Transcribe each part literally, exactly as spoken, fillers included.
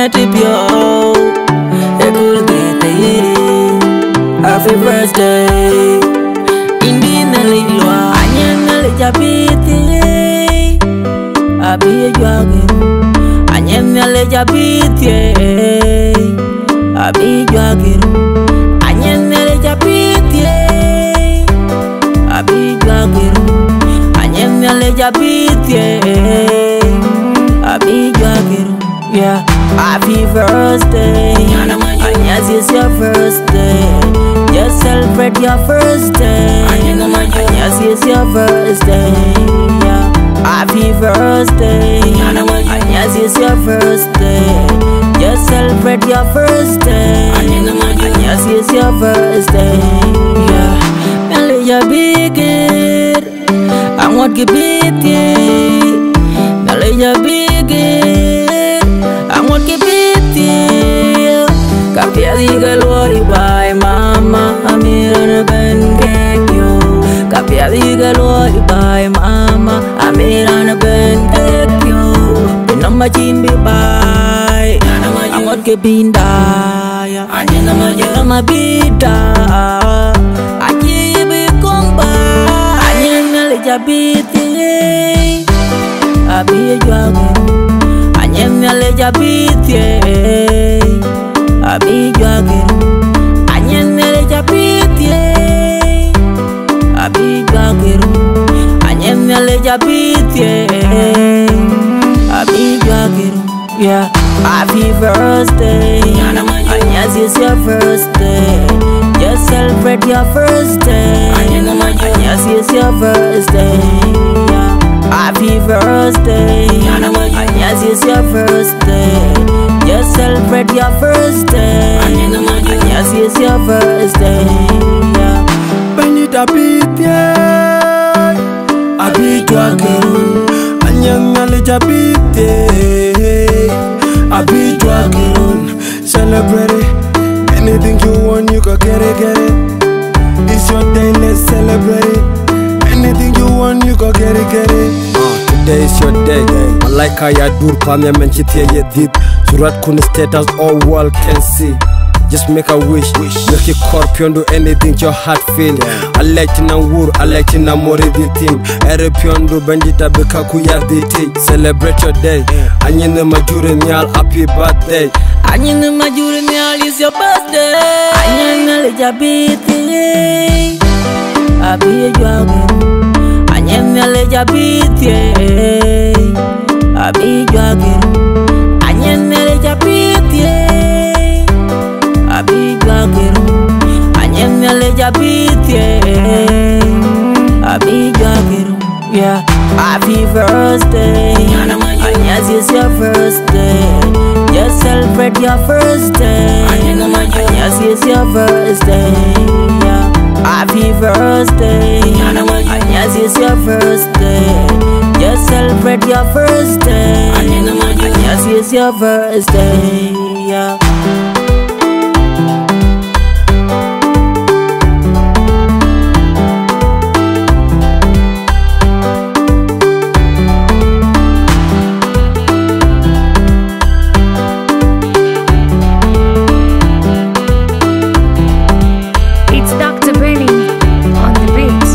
Happy birthday. Happy birthday. Indi Nhialic luɔi. Anyiɛth Nhialic abï thiëi, abï juak ë run. Anyiɛth Nhialic abï thiëi, abï juak ë run. Anyiɛth Nhialic abï thiëi, abï juak ë run. Anyiɛth Nhialic abï thiëi, abï juak ë run. Yeah. Happy birthday. Anyiɛth, it's your birthday. Just celebrate your birthday. Anyiɛth, it's your birthday. Yeah. Happy birthday. Anyiɛth, it's your birthday. Just celebrate your birthday. Anyiɛth, it's your birthday. Yeah. Nhialic abï gëër, aŋuɔt kë bï thiëi. Nhialic abï gëër, aŋuɔt kë bï thiëi. Ka piɛth yï ke luɔi baai mama, amïran ëbɛ̈n kek yök. Ka piɛth yï ke luɔi baai mama, amïran ëbɛ̈n kek yök. Bï nɔm acïn bï baai, aŋuɔt kë bï daai. Anyiɛth, Anyiɛth abï daai, acïï bï kɔŋ baai. Anyiɛth Nhialic abï thiëi, abï juak ë run. Anyiɛth Nhialic abï thiëi, abï juak ë run. Anyiɛth Nhialic abï thiëi, abï juak ë run. Anyiɛth Nhialic abï thiëi, abï juak ë run. Yeah. Happy birthday. Anyiɛth, it's your birthday. Just celebrate your birthday. Anyiɛth, it's your birthday. Yeah. Happy birthday. Anyiɛth, it's your birthday. Just celebrate your birthday. Anyiɛth, it's your birthday. Yeah. Bɛ̈nydït abï thiëi, abï juak ë run. Anyiɛth Nhialic abï thiëi, abï juak ë run. Celebrate it. Anything you want, you go get it, get it. It's your day, let's celebrate it. Anything you want, you go get it, get it. Uh, today is your day. Malaika ya dur pam ya mɛn cï thiëi ye dhith. Surat kun status all world can see. Just make a wish. Wish. Make it scorpion do anything your heart feel. Yeah. I like to know wood, I like to know more everything. Every pion do bandit abika kuyar diti. Celebrate your day. Yeah. Anyiɛth Majur Nhial, happy birthday. Anyiɛth Majur Nhial, it's your birthday. Anyiɛth Nhialic abï thiëi, abï juak ë run. Anyiɛth Nhialic abï thiëi, abï juak ë run. Anyiɛth Nhialic abï thiëi, abï juak ë run. Anyiɛth Nhialic abï thiëi, abï juak ë run. Yeah. Happy birthday. Anyiɛth, it's your birthday. Just celebrate your birthday. Anyiɛth, it's your birthday. Yeah. Happy birthday. Anyiɛth, it's your birthday. Just celebrate your birthday. Anyiɛth, it's your birthday. Yeah. It's Doctor Benny on the beat.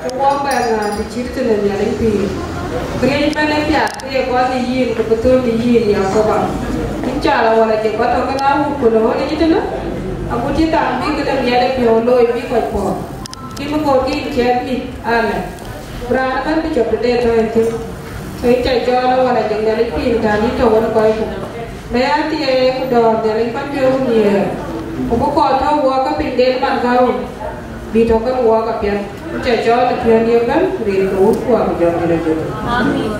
Ke wɔ bɛ̈n, aa, të cït tënë Nhialic pïïr. Këriëëc ëbɛ̈n ë piath ke ye gɔl në yïn, ku bï thöl në yïn, Yakoba. Yïn cä la wala cï bä tɔ ke la wut ku në ɣööt yic tënë, agut cï thaŋ bï këde miɛt ë piɔ̈u looi bï kɔc puɔ̈ɔ̈r. Cï bï gööt ke yïn ciɛɛt mïth alɛ. Ku raan ëbɛ̈n bï cop tëde tɔ yen thïn. Ke yïn cä cɔɔl ë wala cï Nhialic pïïr tän yïn tɔ wën kɔc ku. Bï ya thiëëk ku dɔ̈ɔ̈r Nhialic kɔc piɔ̈u nhiëër, ku bï kɔc tɔ̈u wɔ ke pinyden man käu, bï tɔ̈ kenë wɔ apiɛth. Cä cɔɔl ë piɔ̈ndiɛ̈ ëbɛ̈n, rin ke Wun ku Wät ku Jɔŋdït Lajik. Amen.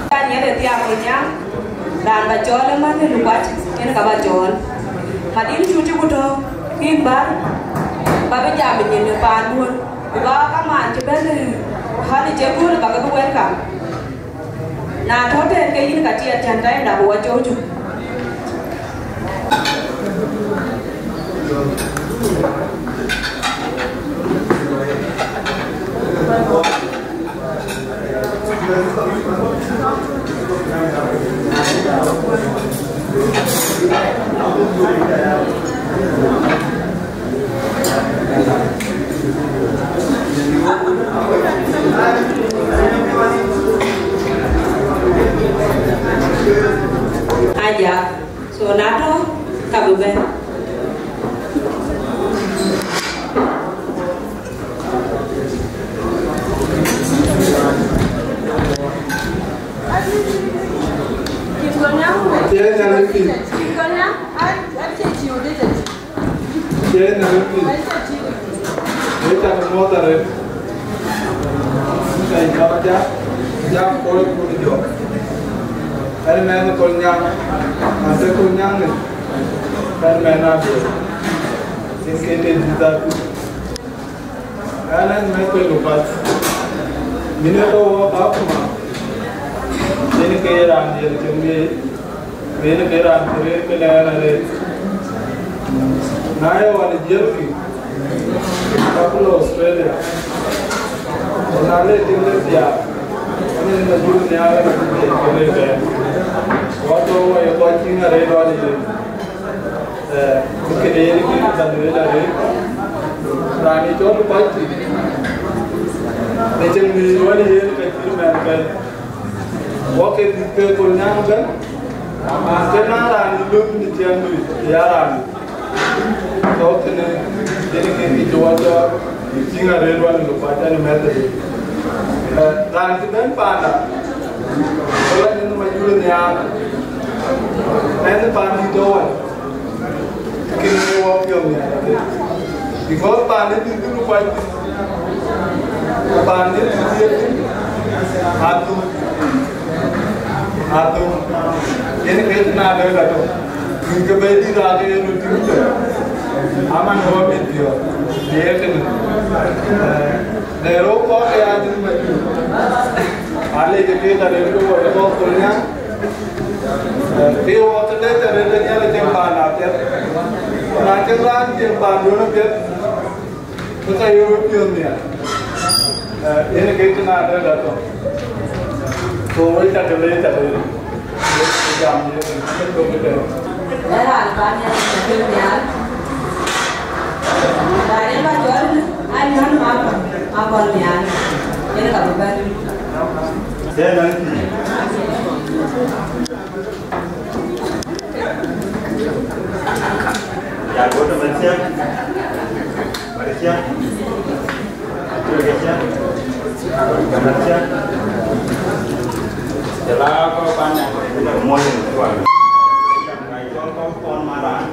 Daniel ë thiaak ë nyan, raan ba cɔɔl ë man ë Lupac, yen ka ba cɔɔl. Madïn cuuti ku tɔ̈, kïn bä, ba bï jam ë nyin ë paanduön, ku ba kamaan cï bɛ̈n ë hali cï gööl ba ke bï welcome. Na tɔ̈ tɛ̈n ke yïn ka tiɛɛt cän tɛ̈n dak wɔ cööcë. Ajak, so na tɔ̈ ka bï bɛ̈n. Cie Nhialic pïïr. Cie Nhialic pïïr. Wek cä ke muɔ̈th arëët. Ka yïn bä jak, jak kɔc ku jɔ. Ɛn mɛnh Kolnyaŋ, man të Kolnyaŋ ni. Ɛn mɛnh Abiɛl. Yen ke tëë dït dhal. Ɣɛn ë mɛ̈th ke Lupac, mïn ë ke wɔ bä kuma, yen ke ye raan diɛt cïn ŋic, ku yen ke raan cï rëër ke lɛɛr arëët. Na ye ɣɔn ë jiëlkï, ka ku lɔ Australia, ku na le tiŋ de thiaak, yen ë bï nhiaar ë ke le bɛ̈n. Ku atɔ̈ wɔ ye kɔc tïŋ arëët ɣɔn ë yen. Eh, kënë yen kë bä lueel arëët, raan ë cɔl Lupac, në cïn ŋic wën yen ke cït mɛnhkɛn, Wɔ ke bï ke Kolnyaŋ ëbɛ̈n, ke na raan ë lööm në ciɛɛŋdu ya raan. So kënë, kënë ke kë cï wɔ jɔɔr, tïŋ arëët wän ë Lupac, an ë mɛ̈thëde. Eh, raan cï bɛ̈n paanda, ke la nyin Majur nhiaar, ɛn ë paandït tɔ̈ wän. Kënë wɔ piɔ̈ɔ̈th nhial adï. Because paandït bï bï Lupac, paandït bï bï athum, athum. Yen ke na dɛ̈ ka tɔ̈. Bï ke bɛ̈i dït aake yen röt tïŋ tɔ̈. Aman wɔ mit piɔ̈ɔ̈th. Ye kënë. Eh, në röt kɔ̈k ke ya dït Majur. Alec ke ke ka rëër ke wɔ ë kɔ̈k Kolnyaŋ. Kë wɔ të dee të rëër de Nhialic cïn paan apiɛth. Na cïn raan cïn paandun apiɛth, ke ka ye röt piɔ̈ɔ̈th nhial. Yen ke kë na dɛ̈ la tɔ̈. So wek cä ke leec, cä ke leec. Jam ye ke tök de. Ë raan paan Nhialic cä piɔ̈ɔ̈th nhial. Raan ë ba jɔt, an ɣän Makɔl, Makɔl nhial. Yen ka bï bɛ̈n. Yen an, ya go to Matia. Matia. Matia. Matia. Jɔl a kɔc paan nhial, mo yen tuan. Ka jɔl kɔc paan Maran.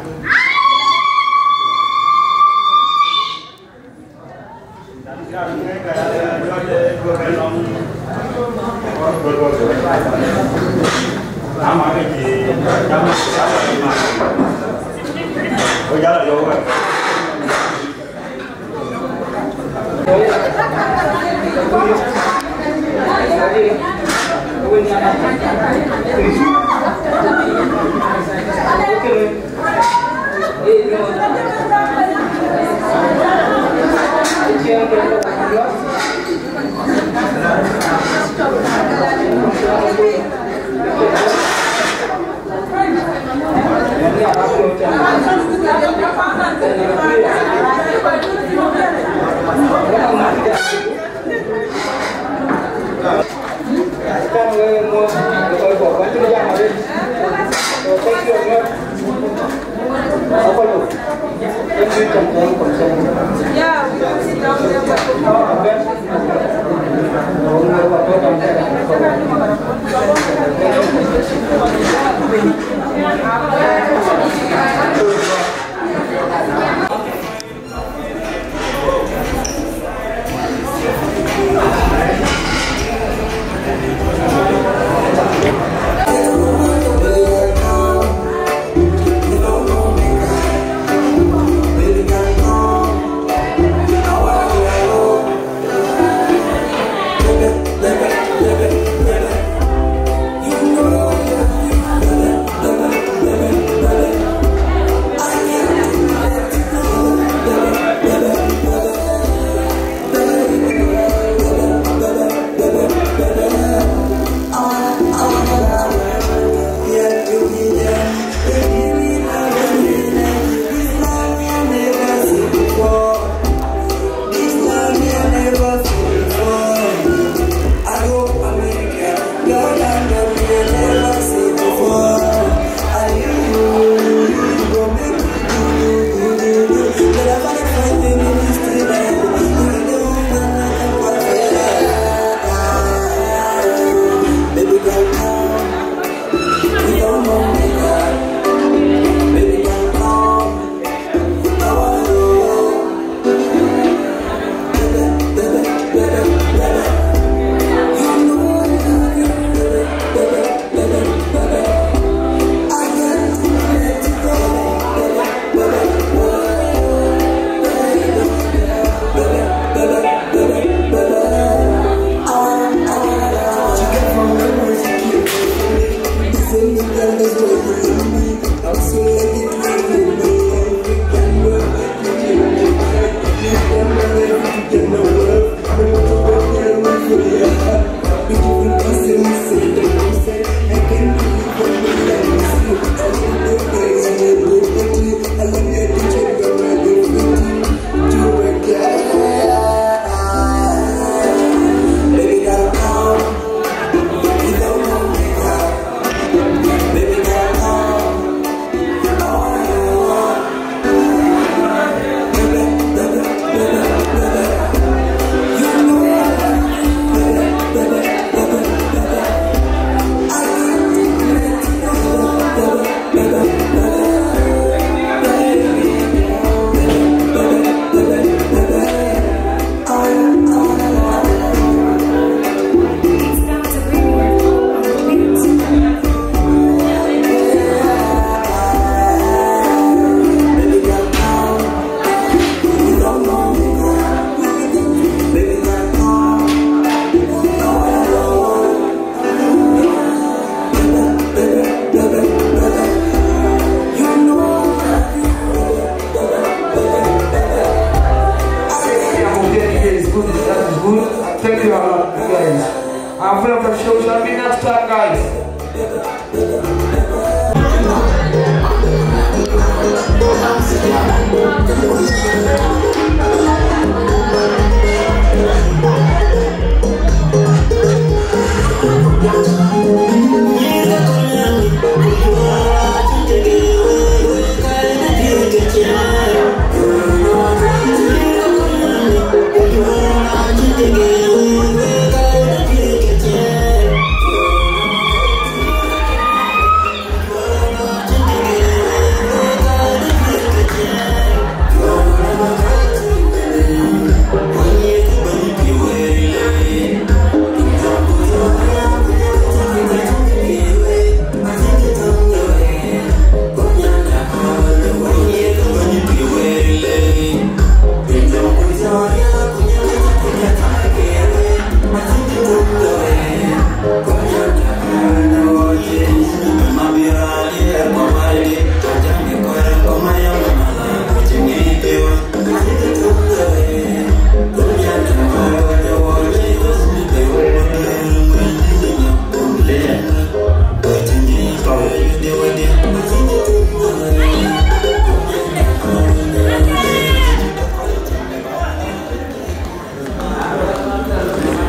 So shall be next time, guys.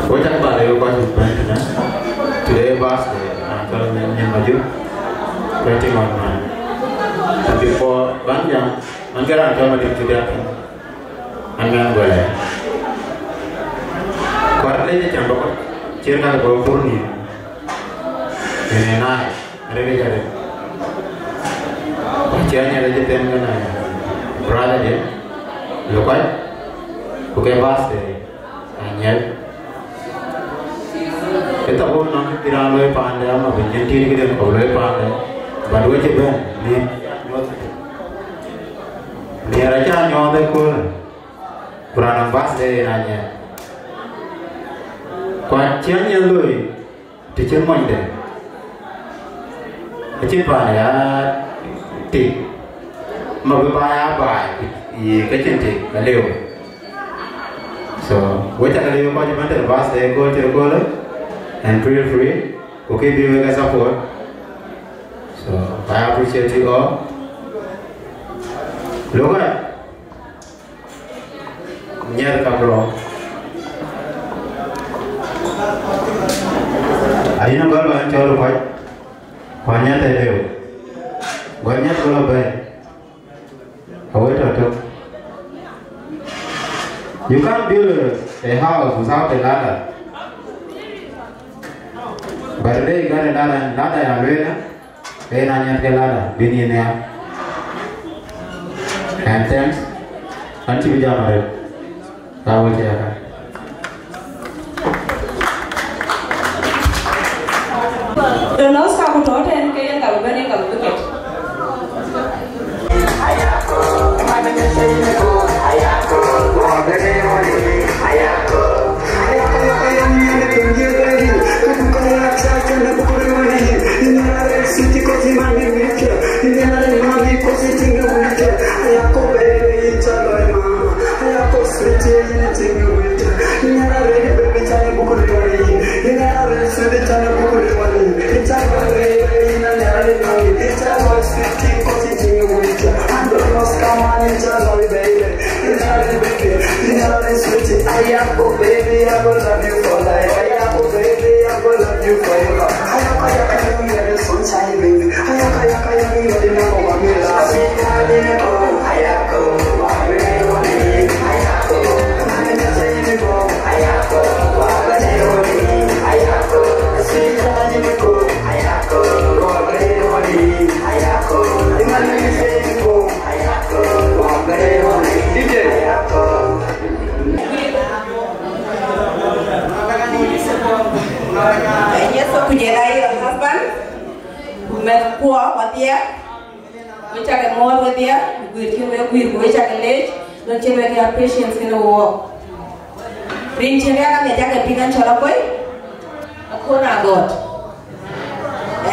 Wek cak ba rëër kɔc bï bɛ̈n tënë. Today birthday, raan cɔl Nyin Majur, twenty-one man. But before bän jam, man ke raan cɔl Madïŋ Thibiath. An, man guɛl. Kuat lec cam bä kɔc ciɛɛr ka bä pur ni. Ënë naai, arëk ë jare. Ku cï Anyiɛth acï them kën, brother de, Lukuac, ku ke birthday, Anyiɛth. Ë thabuut nɔn kë cï raan looi paande, ama bï nyin tiit këden kɔ̈u looi paande, but we cï bɛ̈n, ni, ni, acä nyuɔɔth ëköölë, ku raan nɔŋ birthday yen Anyiɛth. Ku acï Anyiɛth looi, të cïn monyde, acïn paan ya tik, ma bï paan ya baai, ye ke cïn tik, aliu. So, we cak aliu kɔc ëbɛ̈n tëde birthday ëkööl cï ëköölë, and feel free, ku kë bï wek a support. So, I appreciate you all. Look at Nyiɛth ka bro. Ayïn gɔl ba cɔl Lukuac, ku Anyiɛth ë lëu. Go Anyiɛth gɔl bɛ̈ɛ̈i. Awek tɔ̈ tök. You can't build a house without a ladder. But today you got a ladder, and ladder ya lueel, ke yen Anyiɛth ke ladder, bï yen nhiaar. And thanks. An cï bï jam arëët. Ka we cï aka. Don Oscar ku tɔ̈ tɛ̈n ke yen ka bï bɛ̈n, yen ka bï bï ket. Ayako, baby, I will love you for life. Ayako, baby, I will love you forever. Ayako, ayako, you are the sunshine, baby. Ayako, ayako, ayako, you are the number one, me love. Sweet darling, oh, ayako, ayako, ayako, sweet darling, oh, ayako, ayako, ayako, ayako, ayako. D J. Yes, ku jël aye husband, ku mɛth kuɔ wadhiɛ, we cak ë muɔɔth wedhiɛ, ku guiir cïn we guiir, ku we cak ë leec, nɔn cïn we ke appreciate kënë wook. Rin cïn riak amiɛt cak ë piŋ an cɔl Akuɔi, Akuɔn Agɔt.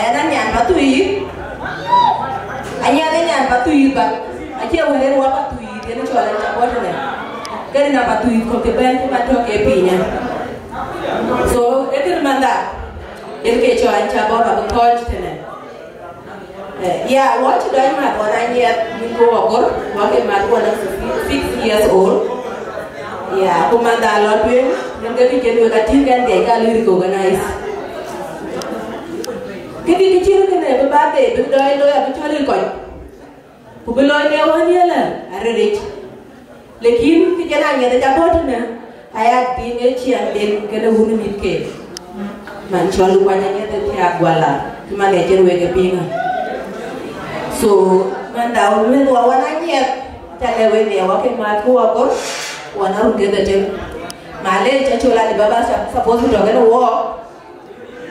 Ënë nyan Pathuyith, Anyiɛth ë nyan Pathuyith ba, acie wën en wa Pathuyith, yen cɔl en cak wɔ tënë. Kënë na Pathuyith kɔ̈k ke bɛ̈n cï man tɔ̈ ke piny ë. So, ë kënë mantha, Yen ke cɔl an cä bɔ̈ abï kɔc tënë. Eh, ya, wɔ cï dɔc math ɣɔn anyiɛth min ku wɔ gɔ̈r, wɔ ke math ɣɔn six years old. Ya, ku manh da lɔ tueŋ, min ke kë cïn wek atïŋ kɛn dhiɛc ka luui recognize. Këdï kë cïn kënë bï birthday bï dɔc looi abï cɔl ë kɔc. Ku bï looi në wään yelë arëëric. Lakin kë jɛn anyiɛth aca bɔ̈ tënë, aya piŋ ë ciɛɛŋden kenë wun mïthke. Man cɔl kuany anyiɛth ë thiaak guala, cï man ë cïn wek ë piŋ. So, man da wun meth wa wan anyiɛth, ca lɛ wek në wa ke math ku wa gɔ̈r, wan arun ke dhetem. Malec, acol Alibaba sa-, suppose bï tɔ̈ kenë wɔ,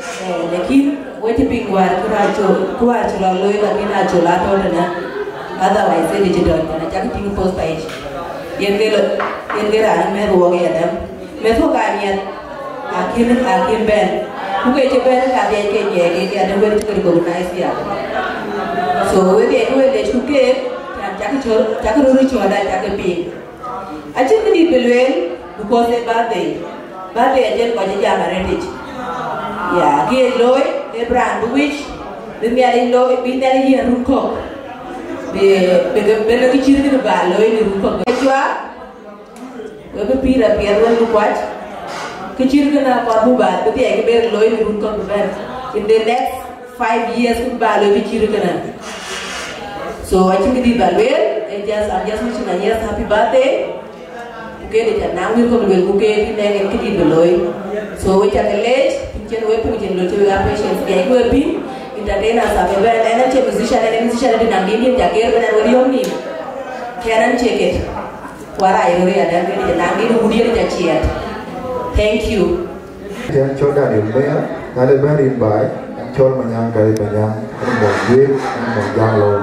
Eh, lakin we cï piŋ wäär kë wäär cï, kë wäär cï lɔ looi, lakin acol atɔ̈ tënë. Otherwise, ëdï cï dɔ̈c tënë, acak tïŋ posta yic. Yen ke lɔ, yen ke raan mɛ̈th wok yadɛm. Mɛ̈th wok aa nyiɛth, akïn, akïn bɛ̈n. Ku ke cï bɛ̈n ka dhiɛc ke nyiɛɛk, ke adɛm wek cï ke recognize ya. So, we dhiɛc, we lec ku keek, cak cɔl, cak röt cɔl da, cak piŋ. Acïn këdït bï lueel, because ë birthday. Birthday acïn kɔc ë jam arëtic. Ya, kë ye looi, ë bï raan bï wïc, bï Nhialic looi, bï Nhialic yiën run kɔ̈k. Bï, bï, bï, bï kë cït kënë bä looi në run kɔ̈k. Ë juak, we bï pïïr apiɛth wën bï kuac. Kë cït kënë akuath bï bä, bï dhiɛc kë ber looi në run kɔ̈k bï bɛ̈n. In the next five years ku bä looi bï cït kënë. So, acïn këdït bä lueel, I just, I'm just wishing a yes, happy birthday. Ku këdï ca naŋ wïr kɔ̈k lueel ku keek nɛŋ en këdït bï looi. So, we cak leec, tin cïn we piŋ cïn lɔ cï we aa patience, kɛ̈ɛ̈c we piŋ, entertainers abï bɛ̈n, ɛn acie musician, ɛn musician adï naŋ dïn dïn ca ker bɛ̈n ɛn we riɔ̈m nïïm. Kɛn ɛn cie ket. Ku arac röt ya dɛ̈m këdï ca naŋ dïn wut yen ca ciɛɛt. Thank you. Tiɛn cɔl Daniel Mea, na le bɛ̈n rin baai, ɛn cɔl Manyaŋ Gai Manyaŋ, ɛn mɔc Juëc, ɛn mɔc Jaŋ Lɔu.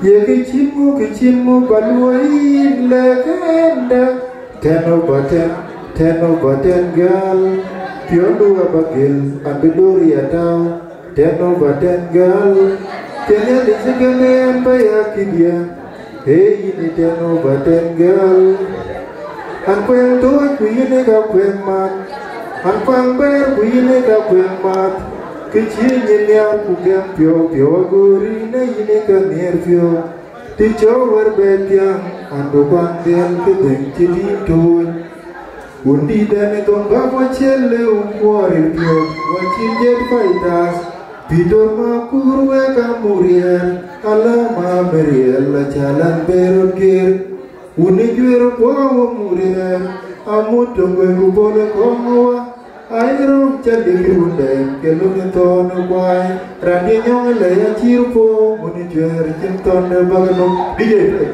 Ye kë cïn ŋö, kë cïn ŋö ba luɔi yïn lɛ̈k ɛn dä, ten over ten, ten over ten girl, piɔ̈ndu aba gël, an bï dor ya tääu. Ten over ten girl, cïn Nhialic cï kën en bä ya këdiɛ̈, ee yïn ë ten over ten girl. An kuɛŋ tooc ku yïn ë ka kuɛŋ math, an kuaŋ bɛ̈ɛ̈r ku yïn ë ka kuɛŋ math. Kë cï nyin nhiaar ku gɛm piɔ̈u piɔ̈u agoor yïn ë yïn ë ka nhiëër piɔ̈u. Të cɔk wär bɛ thiäŋ, an bï kuaŋ dhiɛl kë dhëŋ cï dïït tooc. Wun dïïtdɛn ë thoŋ bäk wä ciël lëu kuɔɔr ë piɔ̈ɔ̈th wä cïn jet Paidath. Pïïr dor makuur wek amuriɛɛr, alä ma meriɛl acä lan bɛ röt ger. Wun ë juëër kuɔ wä muriɛɛr, amut töŋ wek ku bol ë kɔŋ wä. Ai röm cä dik rundɛn ke lun ë thɔɔn ë kuai, raan diɛ̈ nyɔŋ ë lɛ̈i acïïr puɔ̈u, mun ë juëër cïn thɔn ë bäk ë nöm. D J play.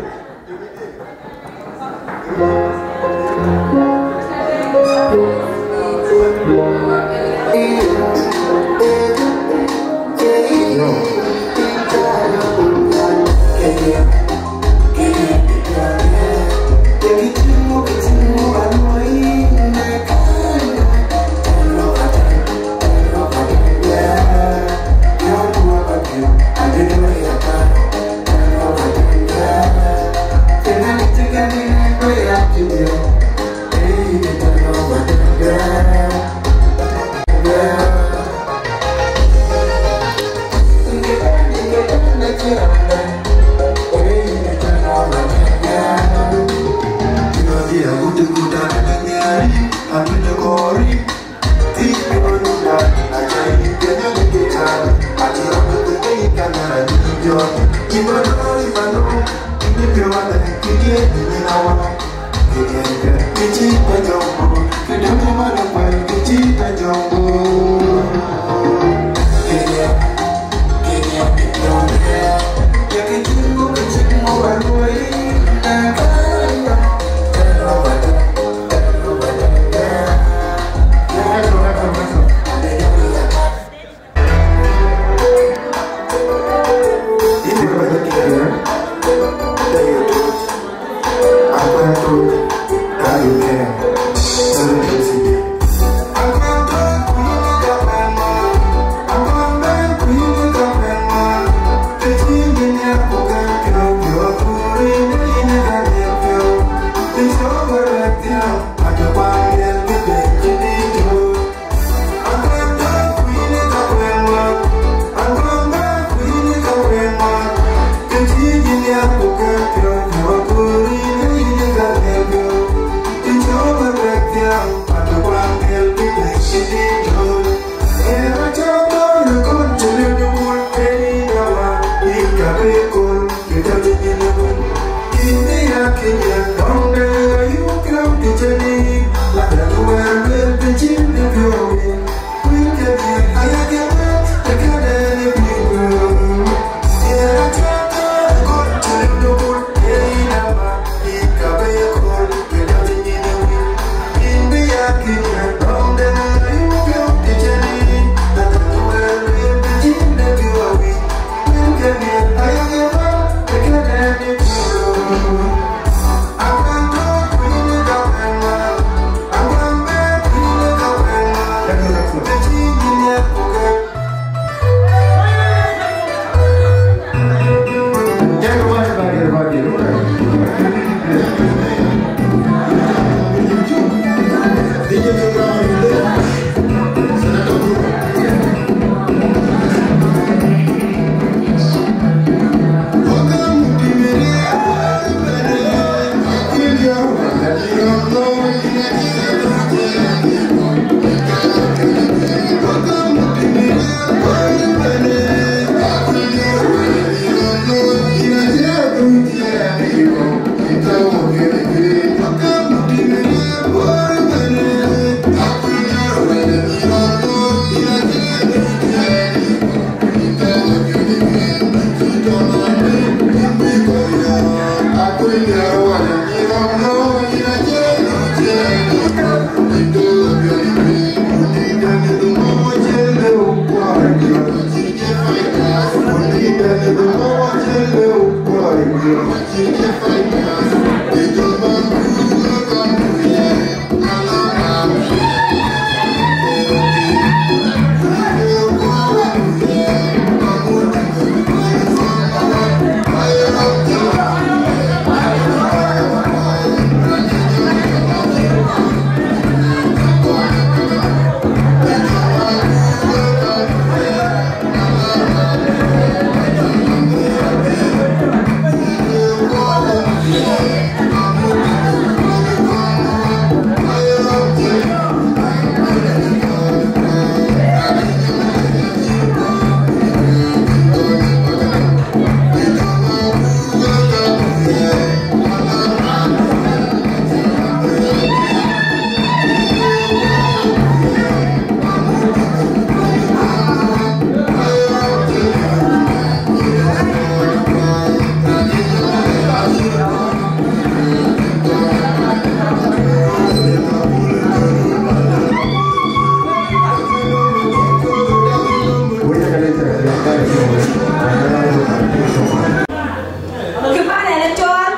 Kë pan ɛn ë cɔɔl,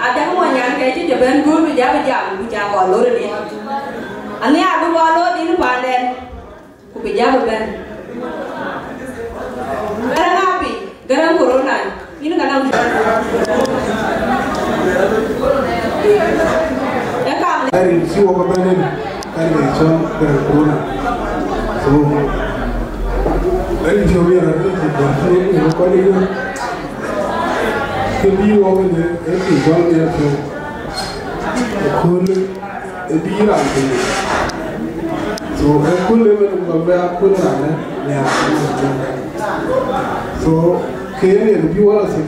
adäŋ mony nyan ke cï jɔ bɛ̈n guur bï jam, bï jam, bï jam gɔl lor ëdï. Anhiaar bï gɔl lor dïn paanden, ku bï jam ëbɛ̈n. Gäräŋ api, gäräŋ corona, yïn ka nɔŋ. Ë kam. Rin cï wok ëbɛ̈n en, rin cɔl gäräŋ corona. So, rin cï wok yen, rin cï wok yen, kɔc ë yen. Kë bï wok ënë, ë kë cɔl nhial piɔ̈u. Ëköölë ë bï raan piny. So, ëköölë ëmën bä bɛ akööl raan ë nhial. So, ke yen ë bï wala thïn,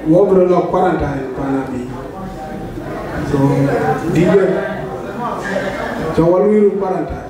wok bï rɔt lɔ quarantine pan abï. So, dï bɛ, cä wal wïïr quarantine.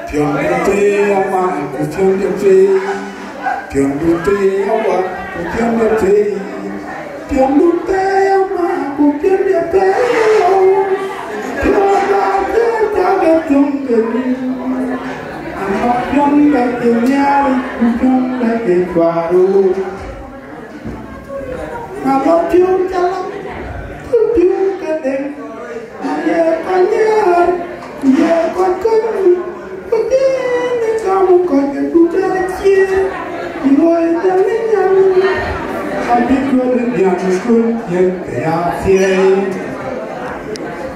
Piɔ̈ndu thëëi aman ku piɔ̈ndu thëëi, piɔ̈ndu thëëi aman ku piɔ̈ndu thëëi, piɔ̈ndu thëëi aman ku piɔ̈ndu thëëi, piɔ̈ndu thëëi aman ku piɔ̈ndu thëëi, ama piɔ̈n ka cï nhial. Jɔŋ la ke cuaru. Na lɔ piu cala, piu ke deng. Aye kanyar, ye kɔc kɔc. Kudin kamu kɔc ke duda cie. Iwoi dani nyam. Abi kɔc diak kun ye ya fiei.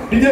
D J.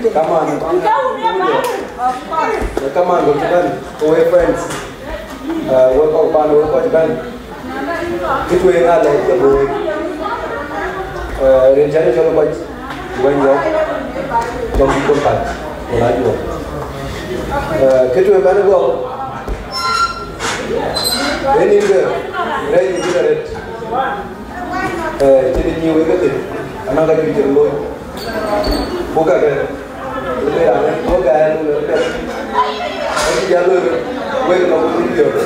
Kaman, kaman, go to Ben, go away friends. Uh, welcome, welcome, welcome, Ben. Kë tueŋ aa lɛc ke looi, eh, rin cän cɔl kɔc wɛny yɔ̈ɔ̈k, cɔl bï kɔn päl, wala juɔ̈ɔ̈k. Eh, kë tueŋ bɛ̈n ë gɔ̈k, ë nïn ke rɛɛc ë cïn arëët, eh, cïn ë nyiëë wek ethïn, anɔŋ ka juëc cïn looi. Ku kakë, lëk raan ë tuɔ̈k aa lueel ë piɛth, acï jal lueel wek nɔm ë piɔ̈ɔ̈th.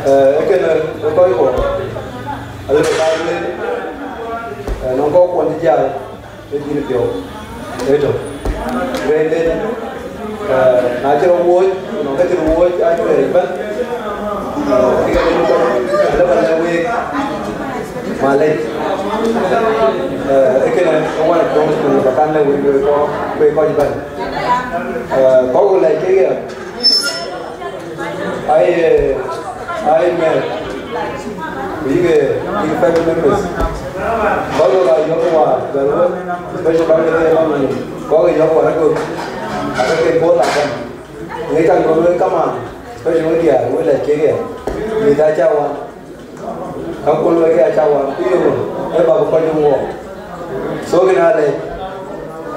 Eh, ee kënë ë kɔc kuɔ, alëk ka lueel, eh, nɔŋ kɔc kuɔn cï jal ë dhil piɔ̈u. Ee tök. Rɛɛc den, eh, na cï rɔt wuɔ̈ɔ̈c, ku nɔŋ ka cï rɔt wuɔ̈ɔ̈c, aa cuɛɛr ëbɛ̈n. Kë ka cï rɔt, alëk ba lɛ̈k week. Malec. Eh, ee kënë, ee one of those things ba kan lɛ̈k wek, wek kɔc, wek kɔc ëbɛ̈n. Eh, kɔc ku lɛc kek ya. Ai, eh, ai mɛ̈ɛ̈r. Ku yïk, eh, yïk family members. Kɔc ku la yɔ̈ɔ̈k wäär, bɛ̈n wek, especially bäk ke lɔ mɛn. Kɔc ke yɔ̈ɔ̈k wäär agör. Aka ke puɔ̈th akan. Ŋic kan gɔl wek kaman, especially wek diäär, wek lɛc kek ya. Mïth acä wan. Ka kun wek ya cä wan, ku yöŋö, ee bä bï kɔc yöŋ wɔɔk. So, kën aa lɛc,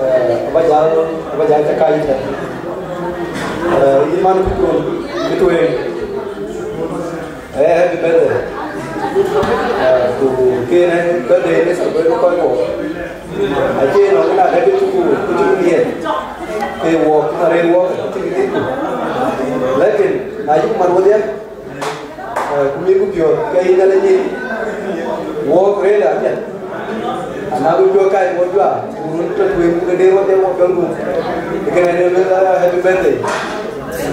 eh, aba jäl, aba jäl cä kac tɛ̈n. Eh, yïn man kë kun, kë tueŋ, eh, happy birthday. Eh, ku kën ë birthday në celebrate kɔc wɔɔk. Acie nɔŋ na dɛ̈t cï ku, ku cï ku yiɛ̈n. Ke wɔɔk, cï man rëër wɔɔk, cï ku yiɛ̈n ku. Lakin, na yï ku man wodhie, Eh, ku mïth ku piɔ̈ɔ̈th, ke yïn Nhialic nyin, wɔɔk rëër amiɛt. Ana ku piɔ̈ɔ̈th kac wɔ juaar, ku run tɔ tueŋ, ku ke der wɔ, der wɔ piɔ̈ɔ̈th gup. Ë kënë ë lueel, eh, happy birthday.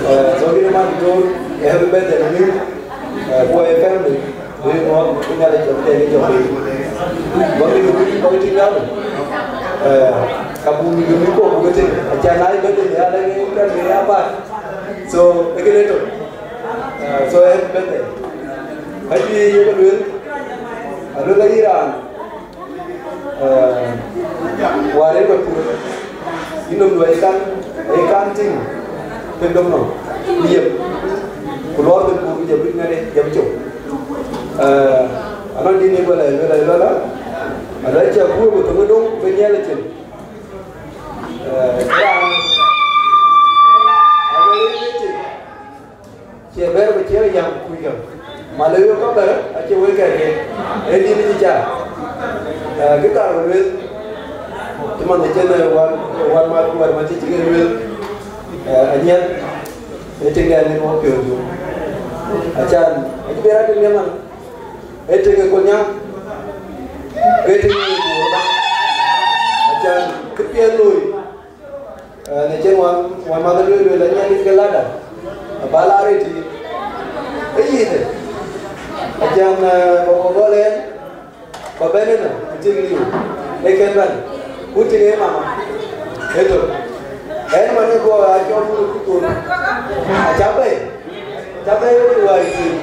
Eh, so kïn man ku door, eh, happy birthday to you. Eh, ku ë family, ku yï ŋɔɔk, ku Nhialic cɔk tɛ̈k, cɔk tëëk. Bä mïth ku bï, bä mïth tïŋ nɔm. Eh, ka buk mïth ku buk ke tïŋ. Acan na yï birthday, ya lɛ̈k, ya lɛ̈k, ya bäär. So, ë kënë tök. Eh, so, happy birthday. Ka cï ye ke lueel, alueel ayï raan, eh, wäär ë bɛ pur, yï nɔm luɔi kan, ë kan tïŋ, ke dom nɔm, ku yep, ku lɔɔr ke pur, ku jɔ bï ŋɛ̈t, jɔ bï cop. Eh, anɔŋ dïn ye guɛl alueel, alueel, alueel, alueel, cï abur ku thöŋ ë dom, ku bï nyiɛl ë cin. Eh, raan, alueel ë cin. Cie bɛ̈ɛ̈r bï ciɛɛr yam kuc käŋ. Malë wek kɔ̈k bɛ̈ɛ̈r, acie wek kɛ̈ɛ̈r ke. Ee dït cï caa. Eh, kë kaar bï lueel, cï man ë cïn, eh, wan, wan mat ku wɛ̈t mat cï cï ke lueel. Eh, anyiɛth, ee tiŋdɛn nin wɔ piɔ̈ɔ̈th yum. Acan, acï bɛ̈ɛ̈r atin ke man. Ee tiŋ ë Kolnyaŋ. Ee tiŋ ë Bor ëbɛ̈n. Acan, kë piɛth looi. Eh, në cïn wan, wan madhë lueel, lueel, anyiɛth ke lada, aba la rëët yïn. Ë yïn, acan, eh, ba wɔ gɔl ɛn, ba bɛ̈n ënë, ku tik liu, ee kën bɛ̈n, ku tik ee mama, ee tök. Ɛn man ë guɔ acɔl wun ë kuthon, acä bɛ̈i. Cä bɛ̈ɛ̈i wek wääc thïn,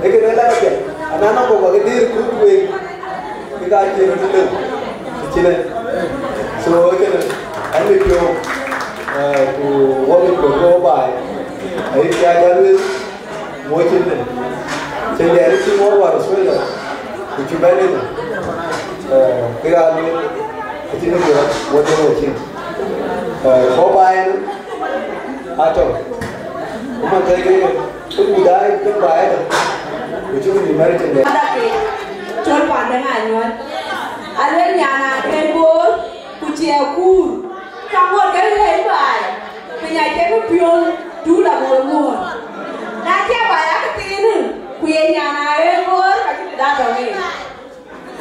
ee kënë la apiɛth, ana nɔŋ kɔ̈k bä ke dïïr kut wek, ke ka cïn röt lëu, të cïnë. So, ee kënë, ɛn mit piɔ̈u, eh, ku wɔ mit piɔ̈u ke wɔ baai, ayï cä jal wek, wɔ cin thïn. Cïn dɛɛr cï wɔ wäär Australia, ku cï bɛ̈n ënë, eh, ke ka lueel, acïn kë piɔ̈u, wɔ jɔ wɔ cin. Eh, wɔ baai ënë, atɔ̈. Ku man thɛɛr ke, ke ku daai, ke baai ënë, ku cï ku bï mɛ̈r cin dɛɛr. Ada ke, cɔl panden anyuɔ̈n. Aluel nyan a ke Bor, ku ciɛ kuur. Ka ŋuɔt ke rëëc baai, piny acï bï piɔ̈ɔ̈th, tuul aŋuɔ̈t ŋuɔ̈t. Na cï baai akëthiin, ku ye nyan a ɣeer Bor, ka cï bï dak tɔŋ en.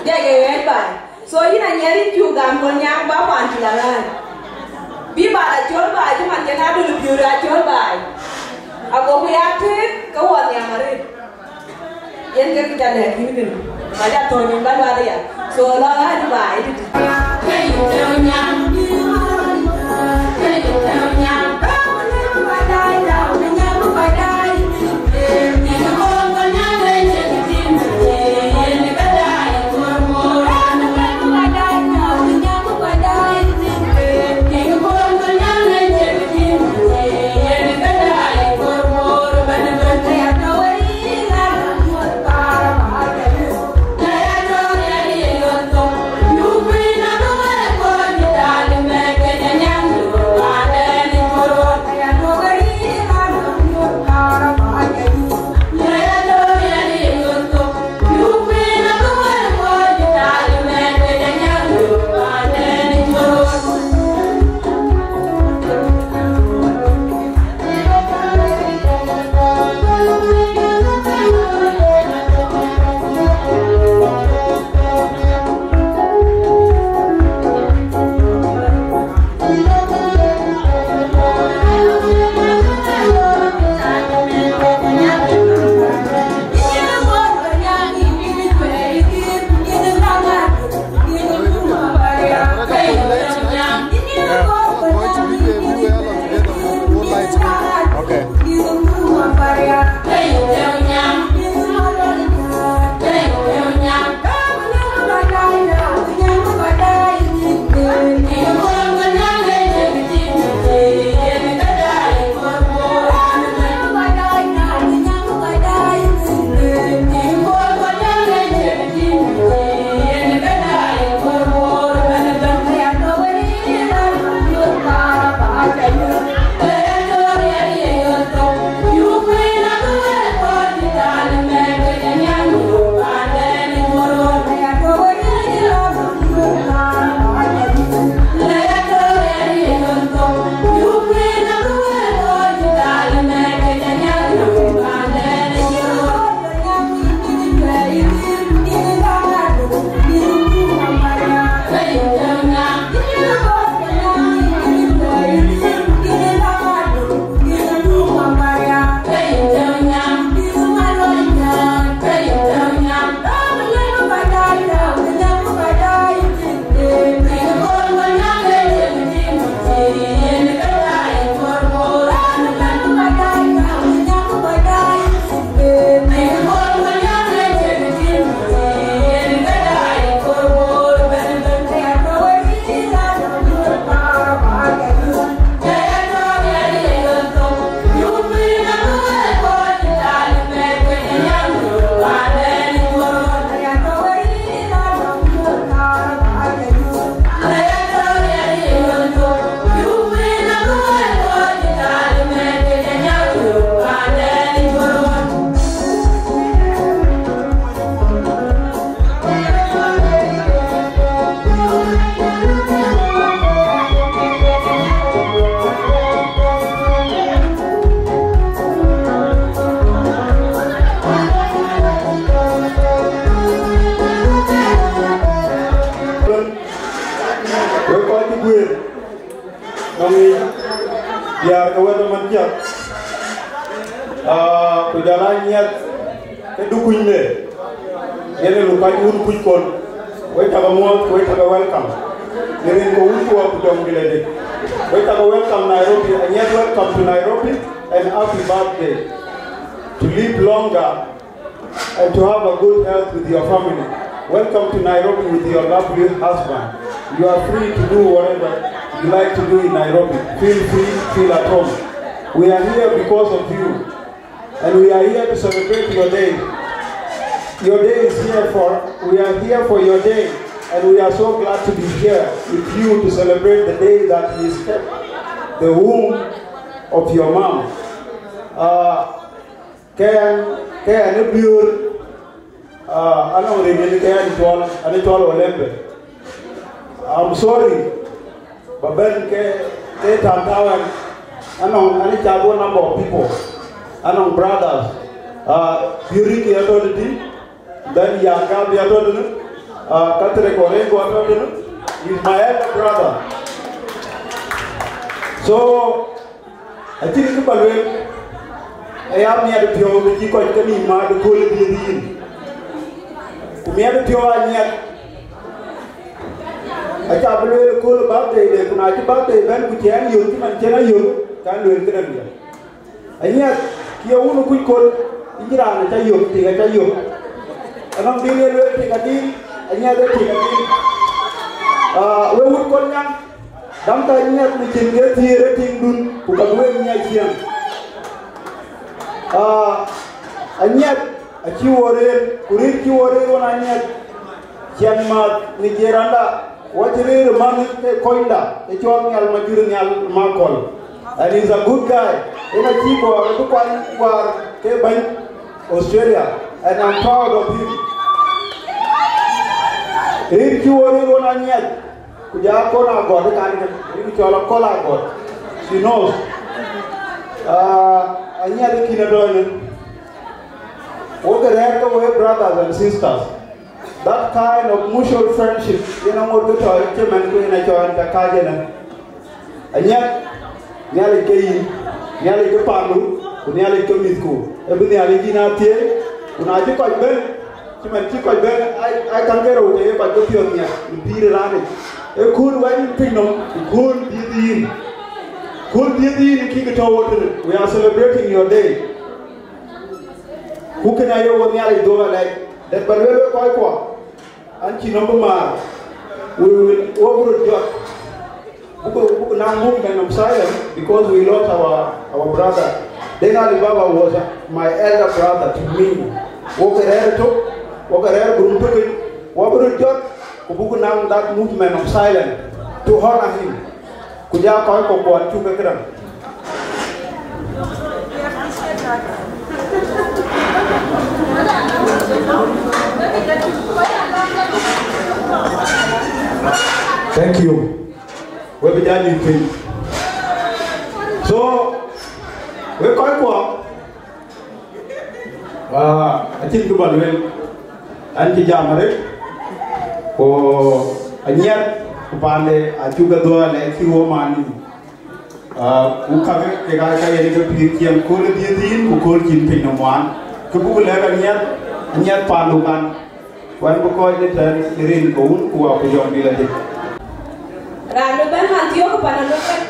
Jɛ ke ɣeer baai. So yïn anyiɛth yïn cuk gam Kolnyaŋ ba kuan cï la ɣäär. Bï baai acɔl baai, cï man cïn adöl piöör acɔl baai. Agoku ya tëëk ke wɔ nhiam arëët. Yen ke kë ca lɛ̈k yïn kënë, ka ca thɔ̈ɔ̈c yïn ba luath aya. So lɔ ɣäär baai tëtï. Wek kɔc cï guëër, nɔŋ yic diäär ke wɛ̈t ëmën cä, aa, ku jɔl a nyiɛth ke du kuc le, yen ë luk kac wun kuc kɔn, wek cakë muɔ̈ɔ̈th, wek cakë welcome. Në rin ke wun kuɔ ku jɔŋdït adï, wek cakë welcome Nairobi, a nyiɛth welcome to Nairobi and happy birthday. To live longer and to have a good health with your family. Welcome to Nairobi with your lovely husband. You are free to do whatever you like to do in Nairobi. Feel free, feel at home. We are here because of you, and we are here to celebrate your day. Your day is here for, we are here for your day, and we are so glad to be here with you to celebrate the day that is kept the womb of your mom. Uh, Ke ɣɛn, ke ɣɛn ë Biöör, ah, anɔŋ rin yen ke ɣɛn cɔl, ɣɛn cɔl Olembe. I'm sorry, ba bɛ̈n ke, ke tän tääu ɣɛn, anɔŋ, ɣɛn cath wɔ number of people, anɔŋ brothers, ah, Biöör ke atɔ̈ tëtï, then Yaka bï atɔ̈ tënë, ah, Catherine Orengo atɔ̈ tënë, is my elder brother. So, acïn kë ba lueel, aya miɛt piɔ̈u bï cï kɔc ke nïïm maat ëkööl ë dhiëëth yïn. Ku miɛt piɔ̈u aa nyiɛt, aca bï lueel ëkööl ë birthday de, ku na cï birthday bɛ̈n ku cï ɛn yök cï man cïn a yök, ka lueel këdäŋ diɛ̈. Anyiɛth, cï ye wun ë kuc kɔn, yïn raan aca yök, tik aca yök. Anɔŋ dïn ye lueel tik adï, anyiɛth ee tik adï. Ah, we wut kɔn nyan, däm ka nyiɛth në cin ke thiëër ë tiŋdun, ku ka duëër nyiɛc ciɛɛŋ. Ah, anyiɛth acï wo rëër, ku rëër cï wo rëër wën anyiɛth. Ciɛɛŋ mäth në jiëranda, wɔ cï rëër ë man ke kɔcda, ë cɔl Nhial Majur Nhial Makɔl. And he's a good guy. Yen acï Bor ë bï kuany wäär ke bɛ̈ny Australia, and I'm proud of him. Rëër cï wo rëër wën anyiɛth, ku ja kɔn agɔt ë kan kën, rin cɔl akɔl agɔt. She knows. Ah, anyiɛth ë kïn ë dɔɔnë. Wok ë rɛ̈ɛ̈r ke we brothers and sisters. That kind of mutual friendship, yen aŋot ke tɔ̈ cï man ku yen acɔɔn ka kääc ënë. Anyiɛth, Nhialic ke yïn, Nhialic ke pandu, ku Nhialic ke mïthku. Ë bï Nhialic yïn a thiëëc, ku na cï kɔc bɛ̈n, cï man cï kɔc bɛ̈n, ai, ai käŋ ke rou ke ye kɔc ke piɔ̈ɔ̈th nhiɛk në pïïr ë raan yic. Ë kööl wɛ̈t yïn piny nɔm, ku kööl dhiëth yïn. Kööl dhiëth yïn ë kï ke tɔ̈u wo tënë. We are celebrating your day. Ku kënë aye wo Nhialic dhuɔ̈k alɛc, dɛ̈t ba lueel wek kɔckuɔ, an cï nɔm bï maar, we will, wo bï röt jɔt. Buk, buk naŋ movement of silence because we lost our, our brother. Deng Ali Baba was my elder brother to me. Wok ë rɛ̈ɛ̈r ëtök, wok ë rɛ̈ɛ̈r gurum tökë, wo bï röt jɔt, ku buk naŋ that movement of silence to honor him. Ku ja kɔc kɔ̈k kuɔn cuk ke këdäŋ. Thank you. We bï ja nyuc piny. So, we kɔc kuɔ, ah, acïn kë ba lueel, an cï jam arëët, ku anyiɛth, Ku paande acuk ke dhuɔ̈k alɛɛc cï wɔ man nïm. Ah, ku kakë kek aa ka yen ke pïïr ciɛɛŋ kööl ë dhiëëth yïn, ku kööl cïn piny nɔm wään. Kë buk lɛ̈k anyiɛth, anyiɛth paandu kan. Ku an bï kɔc në tɛ̈n ë rin ke wun, ku wa ku jɔŋdït adï. Raan bï bɛ̈n man thiɔ̈k pan anɔ̈k bɛ̈n.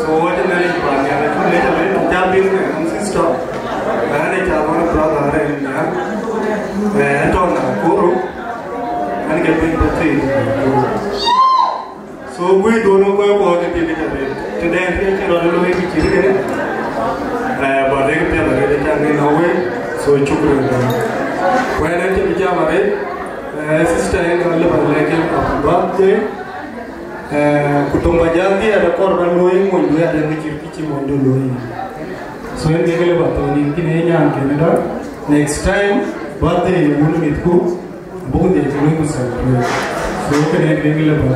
So what am I going to tell you, my sister? I had a child, one brother, I had a young. Eh, I told her, "Koro, I get big protein." So we don't know where we are getting it. Today, I think you don't know if you get it. Eh, but they can tell me that they can in a way. So shukran. When I think you are, eh, sister, I got a little like a birthday. Eh, ku töŋ ba jäl dhiɛɛt akɔɔr ba looi, mony duëër adɛ̈ kë cï, kë cï mony du looi. So yen kek lë ba thɔ̈n yïn kën ë nyan kënë dɔ̈. Next time, birthday ye wun mïthku, abuk dhiɛl cï looi ku celebrate. So kënë yen kek lë ba.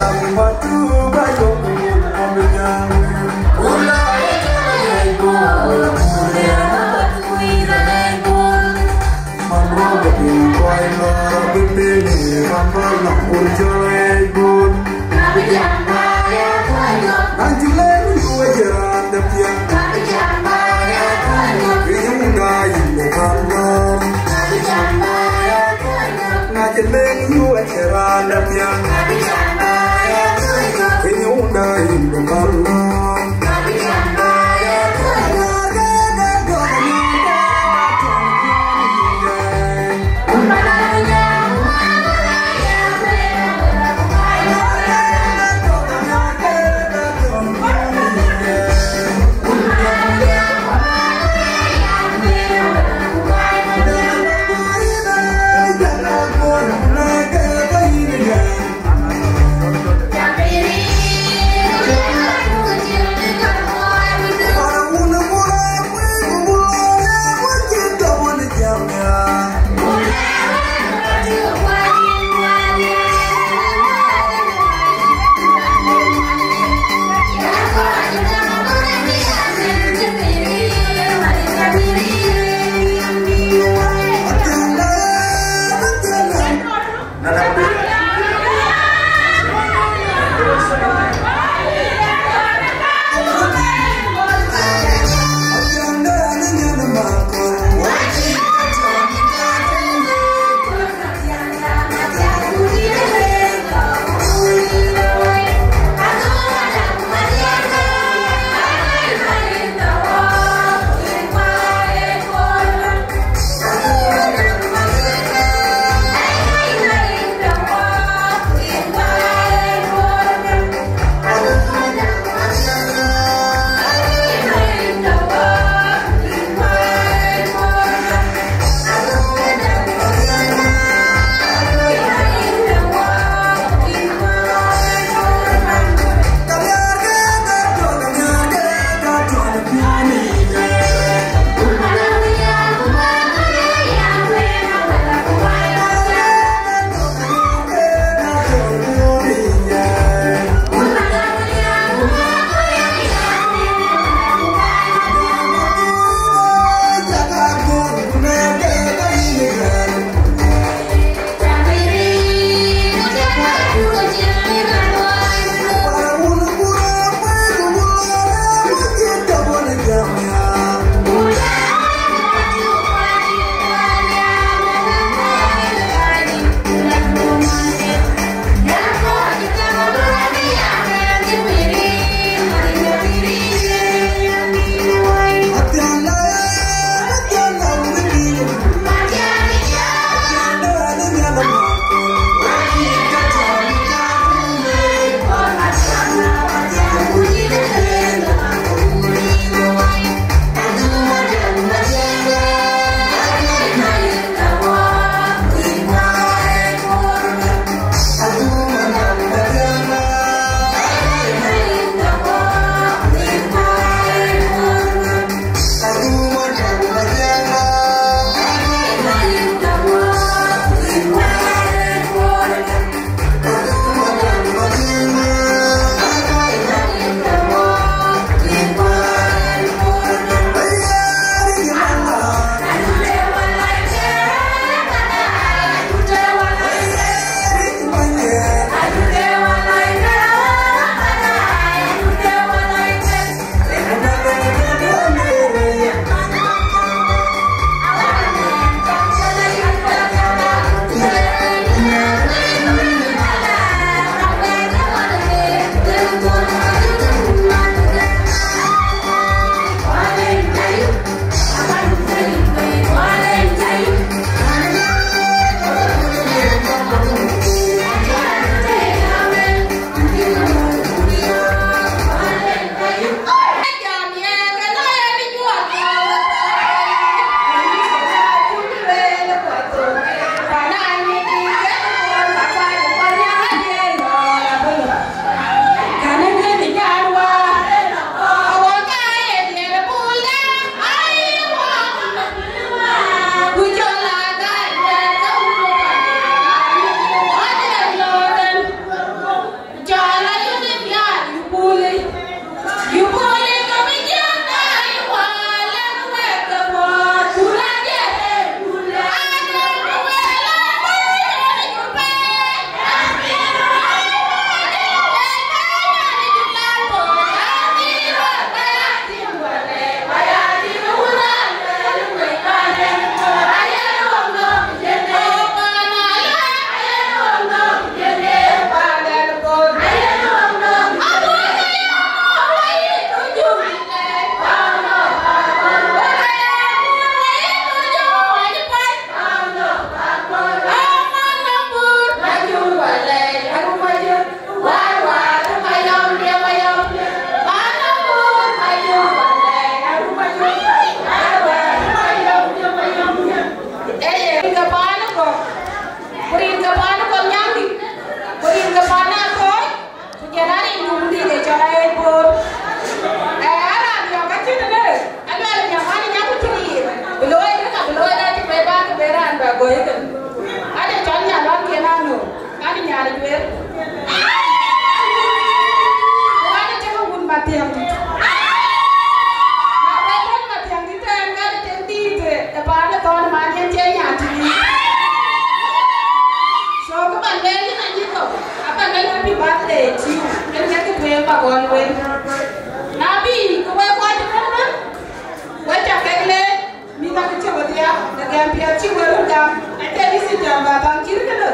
Go yeke. Ade cɔl Nyalɔn kien anu, kan Nyal Juer. Ku ade cï ke wun Mathiäŋ dït. Na bɛ wun Mathiäŋ dït ɛn, kan tiŋ dït, ë paan ë thɔn man yen cie nyan tïŋ. So, kë ban bɛ yïn anyï thok, aba lɛ̈k happy birthday to you. Yen ke kë tueŋ ba gɔl wek. Na bï, ke wek kɔc ëbɛ̈n bɛ̈n, wek ca kek leec. Mïth akë cï wedhia, në gɛm piɛth cï wek röt gam, acie dï cï jam ba thaŋ cït kënë.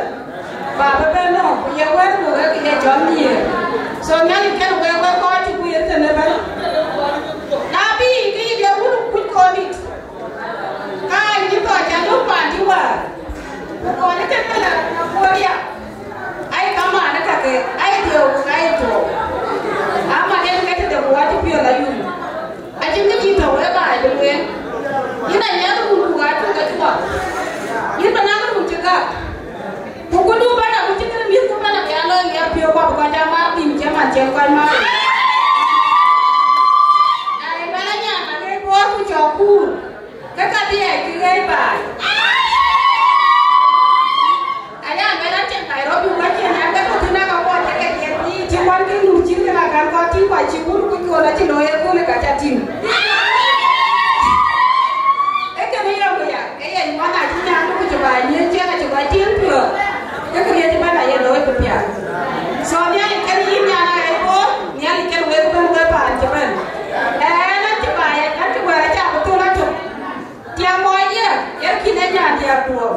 Ba bï bɛ̈n nɔm, ku ye wɛ̈t ku wek ye jɔt nhiëër. So Nhialic kën wek, wek kɔc cï guiir tënë bɛ̈n. Na bï, ke yï diɛt wun kuc kɔn dït. Ka yï thɔ ca döŋ paan cï wäär. Ku kɔn ë tënë la, na kuɔɔr ya. Ai kamaan ë kakë, ai dhiëëu ku ka ye tuɔɔu. Ama den ke tëde ku wacï piɔl ayum. Acïn kë cï tɔ̈u ë baai bï lueel. Yïn anyath run ku ɣaat cuk ke cuɔp. Yïn bï naŋ run cï gak. Ku këdu bɛ̈n, ku cï kënë mïthku bɛ̈n abï a lɔ ɣiɛr piɔ̈u, ku abï kɔc a mat dhïm cï man cï kɔc mat. Na ye bɛ̈n anyan aɣeec Bor ku cɔk kuur, ke ka dhiɛɛc kï ɣeec baai. Aya bɛ̈n acïn Nairobi wɛ̈c cïn an, ke tɔ̈ thïn aka kuɔt cï ke dhiɛl thiic, cï wan ke nu cït ke na kan kɔn tïŋ, ku acï wun kuc kol acï looi ëkööl ë ka ca tïŋ. Ee kënë yɔ̈ɔ̈k ya, ke ye ŋuan acï nyan ku cï ba nyiëëc ciɛɛŋ acï kɔc tïŋ piɔ̈ɔ̈th, ke këriëëc ëbɛ̈n aye looi bï piath. So Nhialic kën yïn nyan aɣeec Bor, Nhialic kën wek ëbɛ̈n wek paan cï bɛ̈n. Ɛn acï ba ya, acï wɛ̈ɛ̈r acä bï thöl atök. Tiam mɔc ye, ye kïn ë nyan diäär duɔ̈ɔ̈r.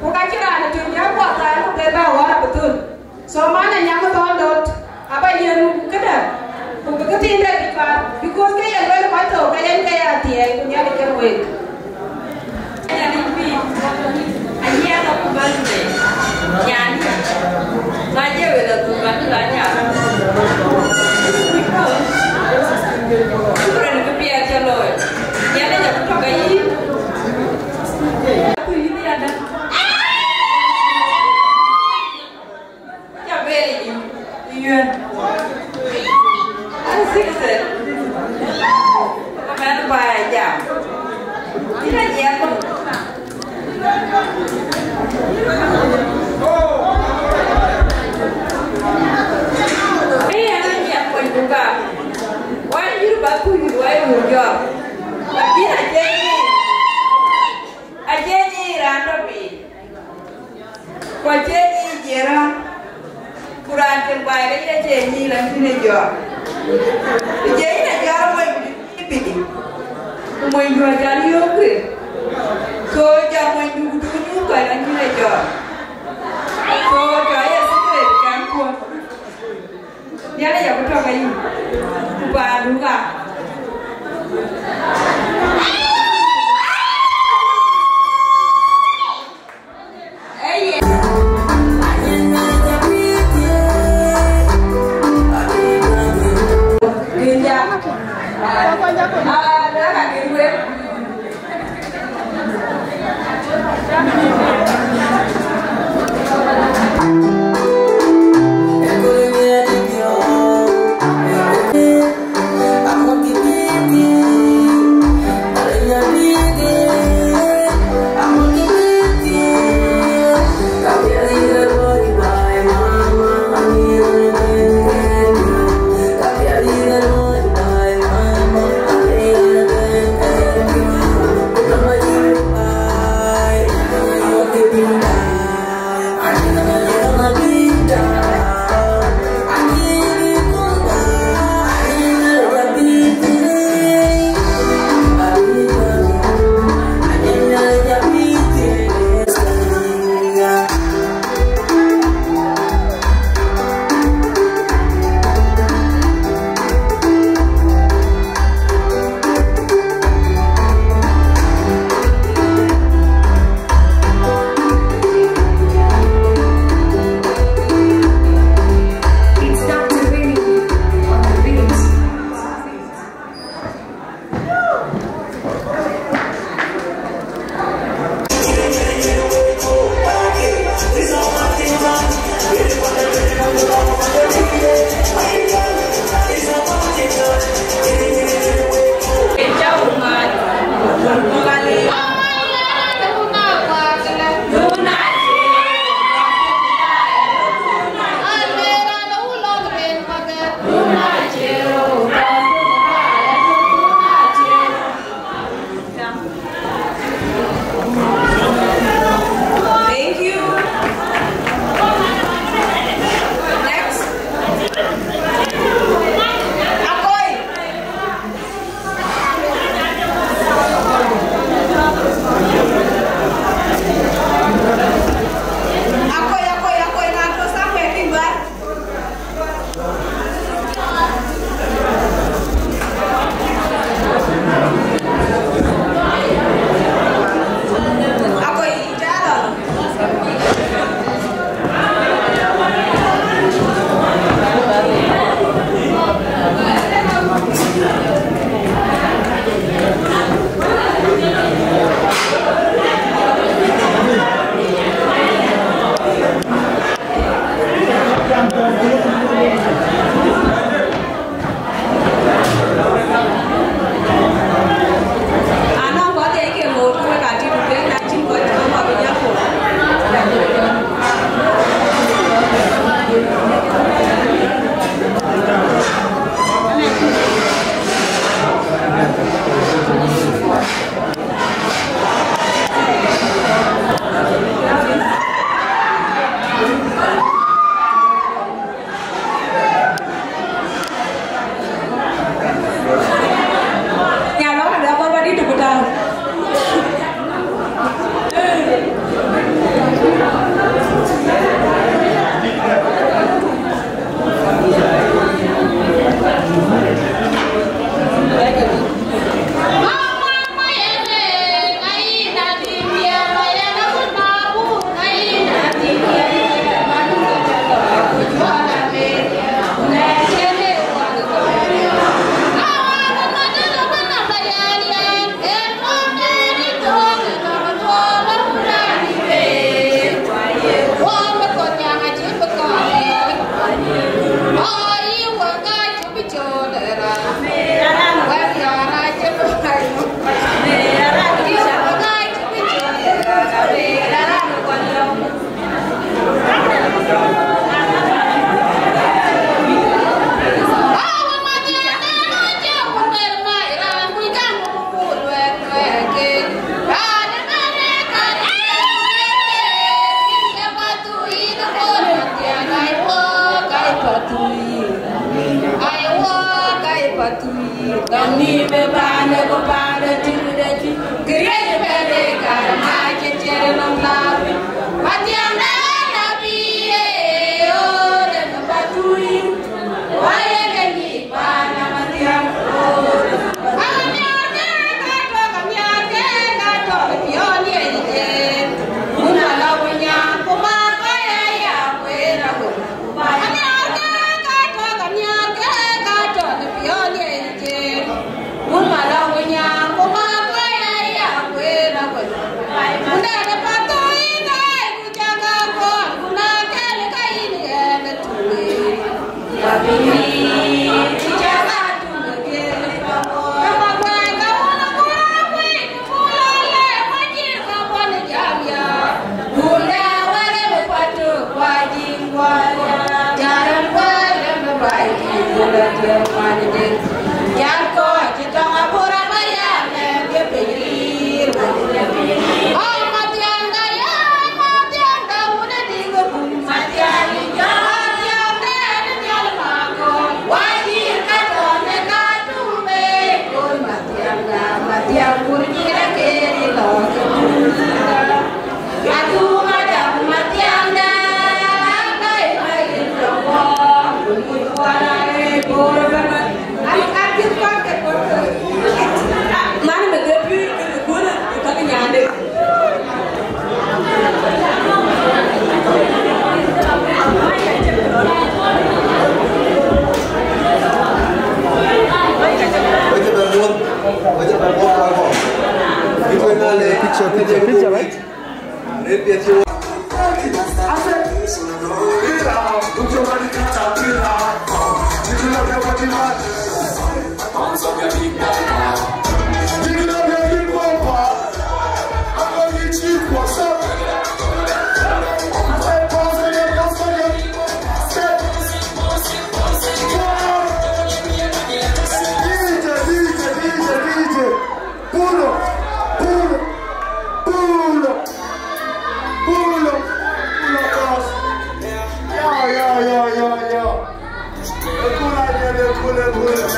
Ku ka cï raan ë tïŋ diäär kuɔth thaar ku be bɛ ɣɔ̈ɔ̈r abï thöl. So man ë nyaŋ thɔn dot, aba yen këdë, ku bï këthiin dɛ bï kar, because ke ye luel kɔc thou ke yen ke ya thiɛɛi, ku Nhialic ke wek. Nyan ë pïïr, ayiɛɛr aku bäl de, nyan ë, na jɛ wel adhuk bä kï la nyan. Kuren kë piɛth cä looi. Yɛn ë jɔ tɔ̈ ke yï. Ku yï bï ada. Cä bɛɛr yï, yï yuɛ̈n. An sixty. Mɛn ba ya jam. Yïn a jiɛɛm. Ee, yɛn a jiɛɛm kony ku gam. Wai yïr ba kuc, wai wur jɔr. Lakin acie nyic. Acie nyic raan tɔ̈ piny. Ku acie nyic jiëë raan. Ku raan cïn baai ke ye cie nyic, lakin ë jɔr. Ë cie yïn a jɔr mony piny. Ku monydu acan yöök ril. So jam monydu ku duk nyuuth kɔc, lakin ë jɔr. So jɔ ye secret kan kuɔn. Nhialic abï tɔ̈ ke yïn, ku paandu ŋa? Patui, dɔm ni be paande ku paande tïŋ de tïŋ. Kë riëëc ë bɛ̈n de kar ma cï ciɛɛr nɔm la piny. Mathiäŋ de na bï ye ɣööt ë ke Patui. Wai ë ke nyic paan Amathiäŋ ɣööt. Amathiäŋ ke ka tɔ̈, Amathiäŋ ke ka tɔ̈, piɔ̈n ye jël. Mun ala ku nyaŋ ku ma kɔc aya kueer awël. Picture, picture, picture, right? Pull up, pull up, pull up, pull up, pull up, boss. Yo, yo, yo, yo, yo. Pull up, yeah, pull up, pull up,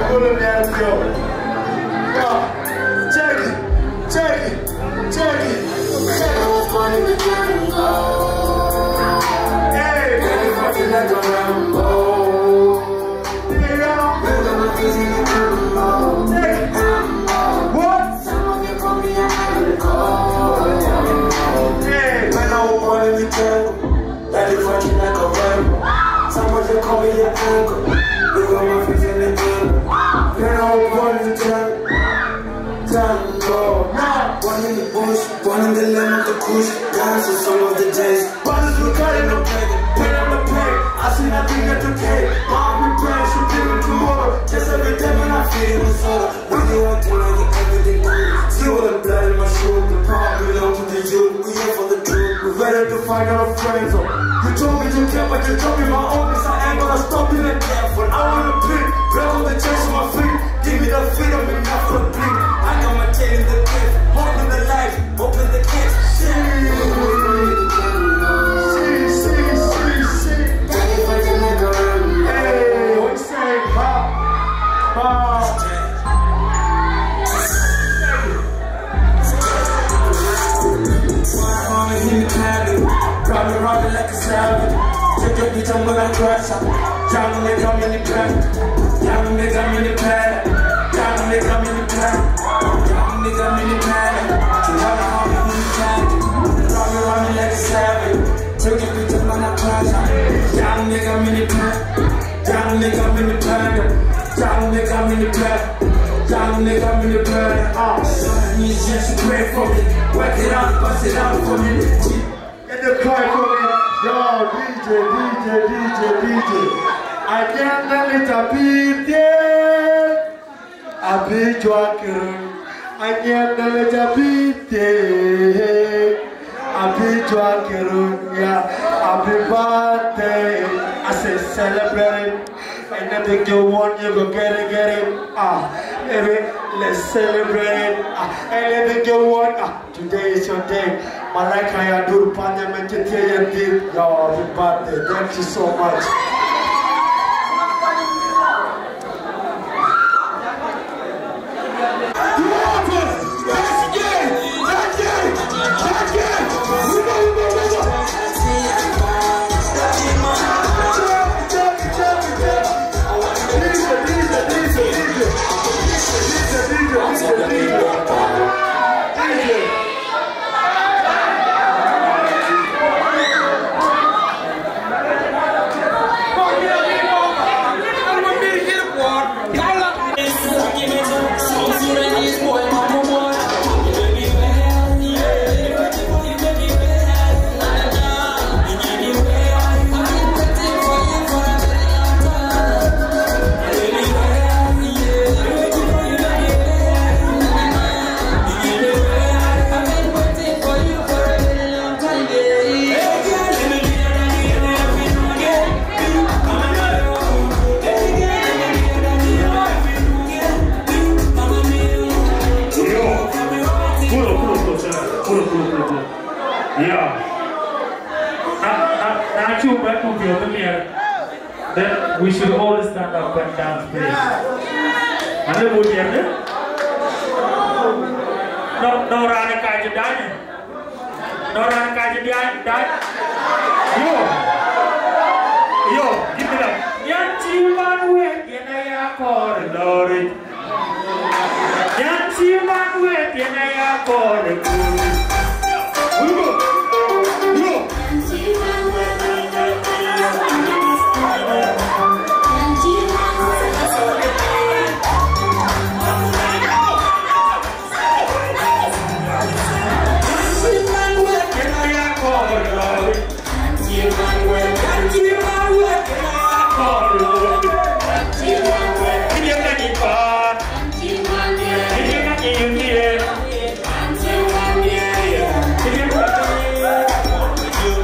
pull up, yeah, yo. Yo, check it, check it, check it, check it. Hey, hey, yo. What? Hey, man, I want to be tell. That is what you like a rebel. Somebody call me your uncle. We got my friends in the jungle. Man, I want to tell. Jungle. Now, one in the bush, one in the limb of the kush. Dance with some of the days. Brothers, we got it, no pain. Pain on the pain. I see nothing that you take. Mom, we pray, she give it tomorrow. Just every day, man, I feel it with sorrow. When you want to know everything, see all the blood in my shoes. The power belong to the youth. We here for the truth. We ready to fight our friends. Oh, you told me you care, but you told me my own. Is I ain't gonna stop you. That for I wanna bleed. Break all the chains on my feet. Give me the freedom enough for the bleed. I got my chain in the grip. Hold me the life. Open the gate. See, see, see, see, see. Hey, what you say? Ha, ha. Run me, run me like a savage. Take your bitch, I'm gonna crash her. Young nigga, I'm in the back. Young nigga, I'm in the back. Young nigga, I'm in the back. Young nigga, I'm in the back. You wanna hold me in the back. Run me, run me like a savage. Take your bitch, I'm gonna crash her. Young nigga, I'm in the back. Young nigga, I'm in the back. Young nigga, I'm in the back. Young nigga, I'm in the back. Ah, he's just pray for me. Work it out, bust it out for me. Get the cry for me. Yo, D J, D J, D J, D J. Anyiɛɛn Dɛ̈lïc abï thiëëk, abï juak röt. Anyiɛɛn Dɛ̈lïc abï thiëëk, abï juak röt, yeah, abï birthday. I say celebrate it. Anything you want, you go get it, get it. Ah, baby, let's celebrate it. Ah, anything you want. Ah, today is your day. Malaika ya dur panya men cï thiëëc yen dhil. Yo, happy birthday. Thank you so much. Yo, pull up, pull up, pull up, pull up, pull up, pull up, pull up. Yeah. Na, na, na cuk bɛ̈n ku piɔ̈ɔ̈th ë miɛt, then we should all stand up and dance, please. Alë buk tiɛ̈n, eh? Nɔŋ, nɔŋ raan ë kac ë dany. Nɔŋ raan ë kac ë diany, dany. Yo. Yo, give it up. Yan cï man wek, yen aya kɔɔr lɔ̈ɔ̈ric. Yan cï man wek, yen aya kɔɔr ë kuur. We go. Yo.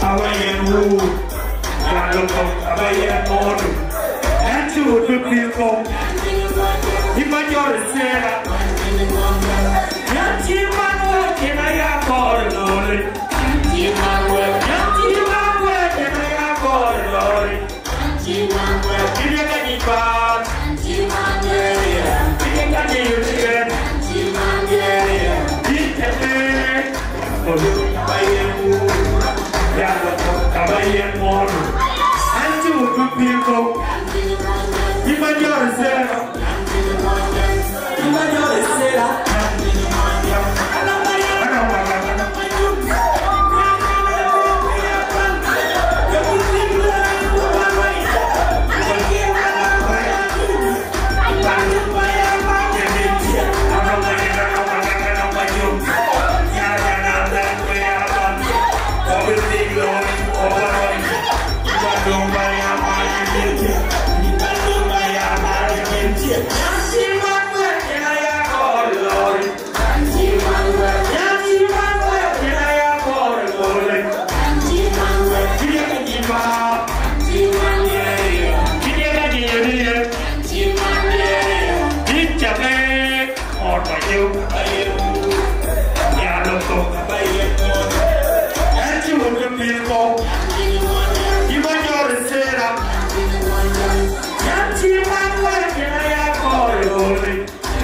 Aba yen wut, ya lɔ kɔ̈k, aba yen mɔ̈ɔ̈r. Ɛn cï wut bï pïïr kɔ̈u, yï Majɔr Sera. Yan cï man wek, yen aya kɔɔr lɔ̈ɔ̈ric. Yan cï man wek, yen aya kɔɔr lɔ̈ɔ̈ric. Kïdï ka nyic path. Kïdï ka nyic yöt yen. Yïn cä tëë. Ya, ka ba yen mɔ̈ɔ̈r. An cï wut bï pïïr kɔ̈u. Yï Majɔr Sera. Yï Majɔr Sera.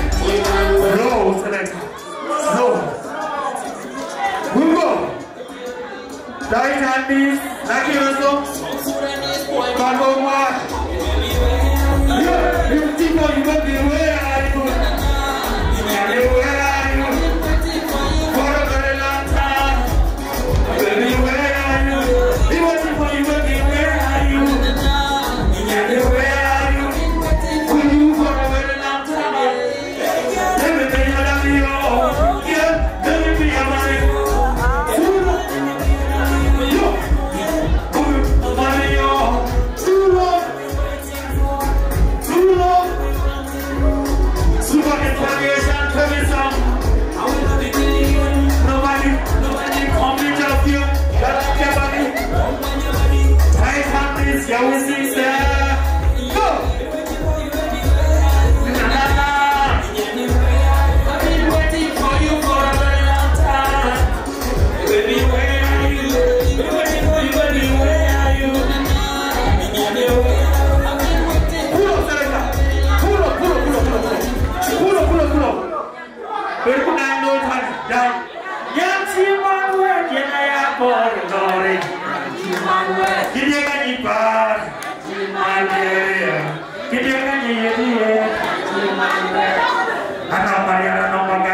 No, select. No. We go. Titanic, Nakiraso, Kagoma. Yeah, you people, you will be where are you? Where are you? For a very long time. Baby, where are you? We waiting for you, baby, where are you? Where are you? For you for a very long time. Nobody, nobody come and help you. Shut up, everybody. Tight hand is, yeah, we sing, sir. Go! Pull up, selector. Pull up, pull up, pull up, pull up, pull up. Pull up, pull up, pull up, pull up. Bɛ̈ɛ̈rku nɛn looi tënë, dai. Yan cï man wek, yen aya kɔɔr lɔ̈ɔ̈ric. Kïdï ka nyic path. Kïdï ka nyic yediɛ̈. Anɔŋ Marian, anɔŋ Marian.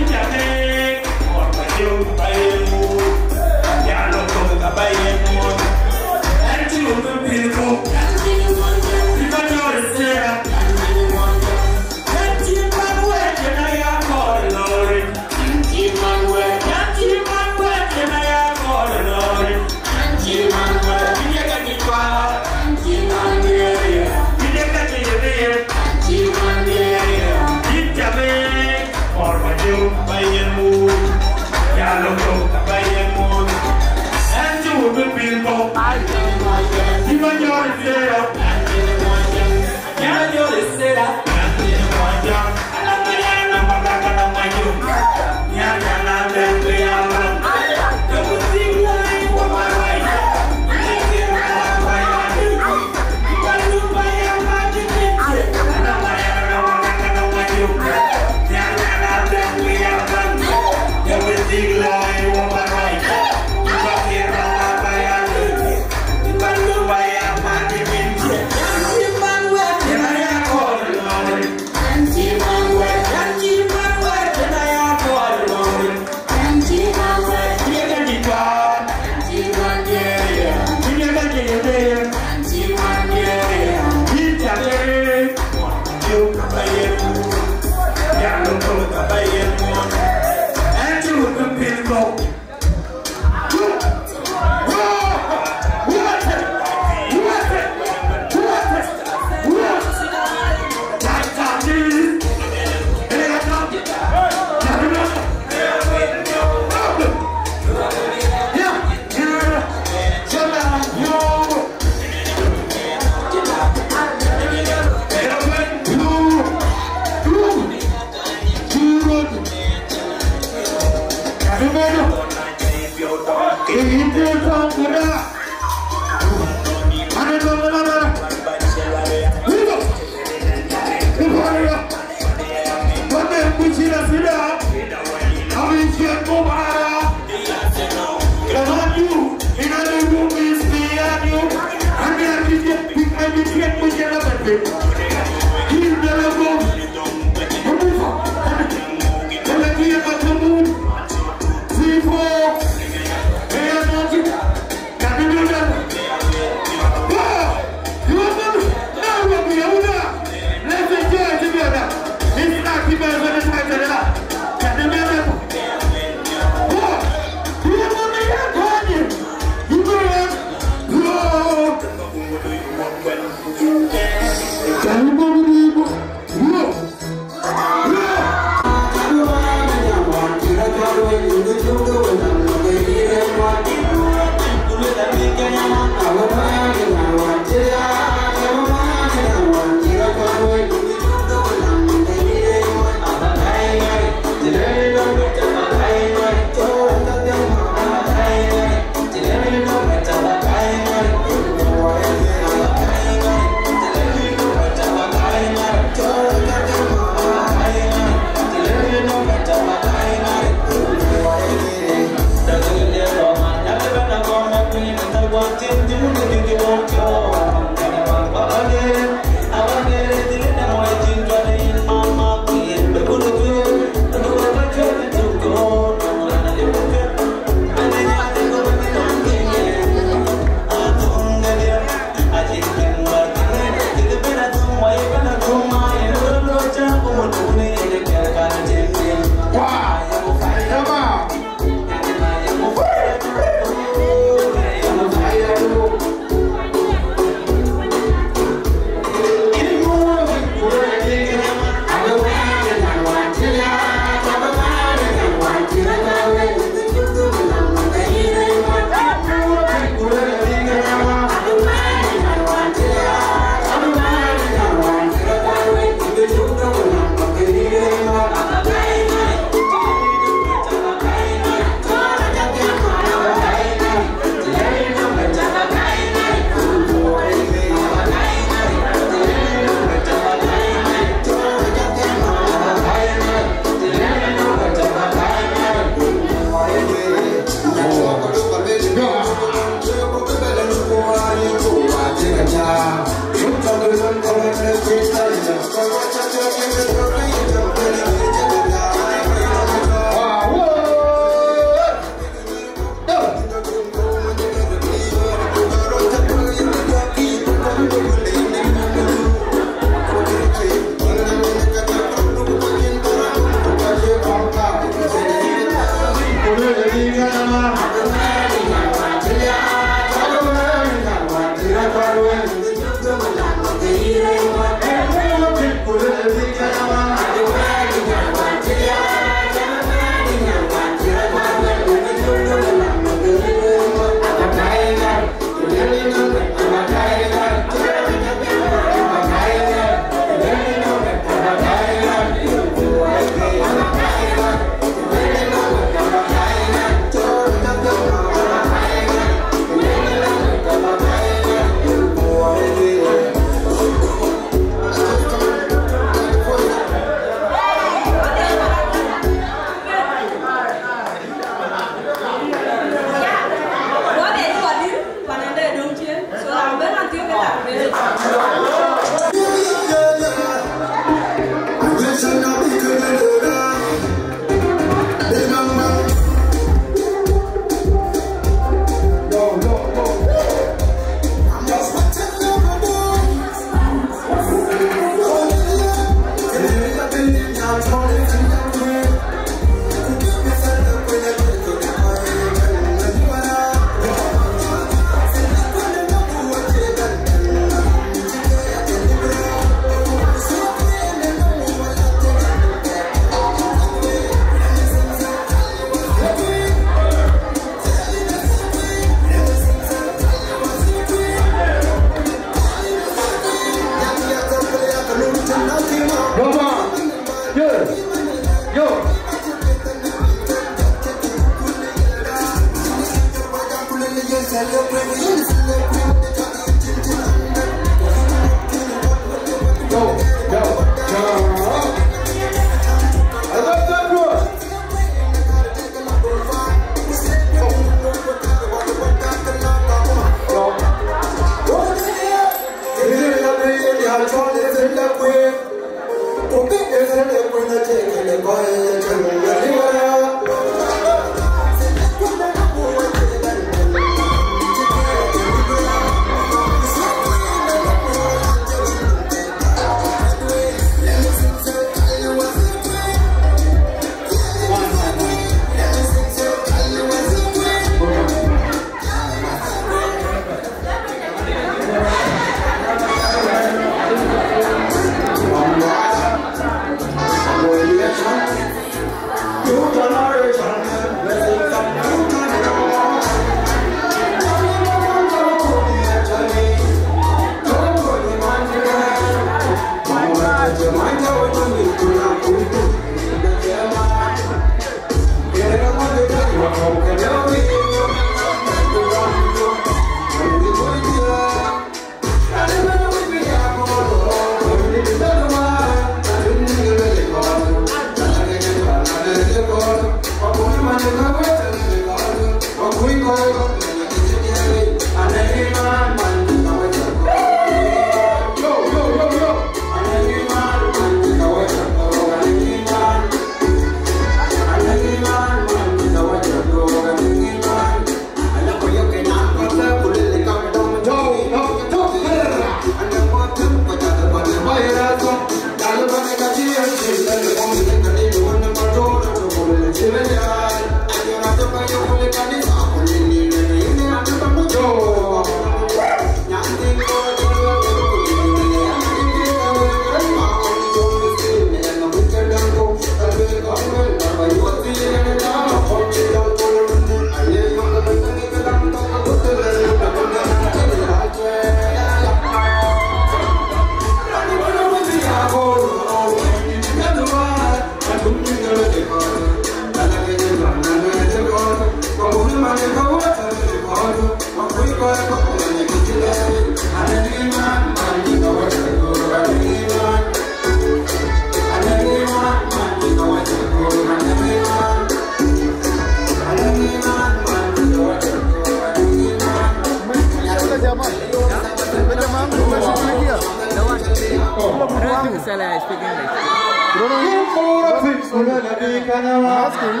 I'm asking,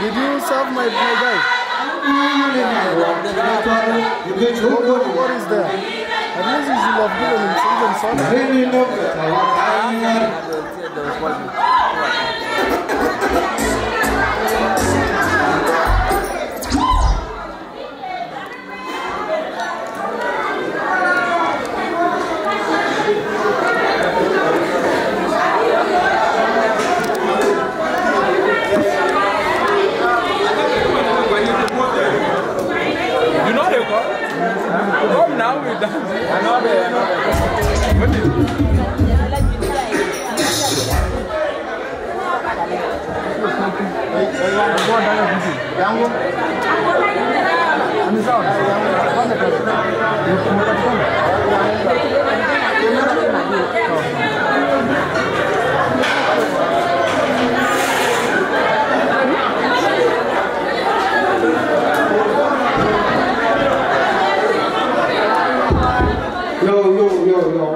did you serve my, my guy? What, what is there? At least you should have given him even salt. You know they come. Come now, we done. I know they, I know they. What is Yo, yo, yo, yo.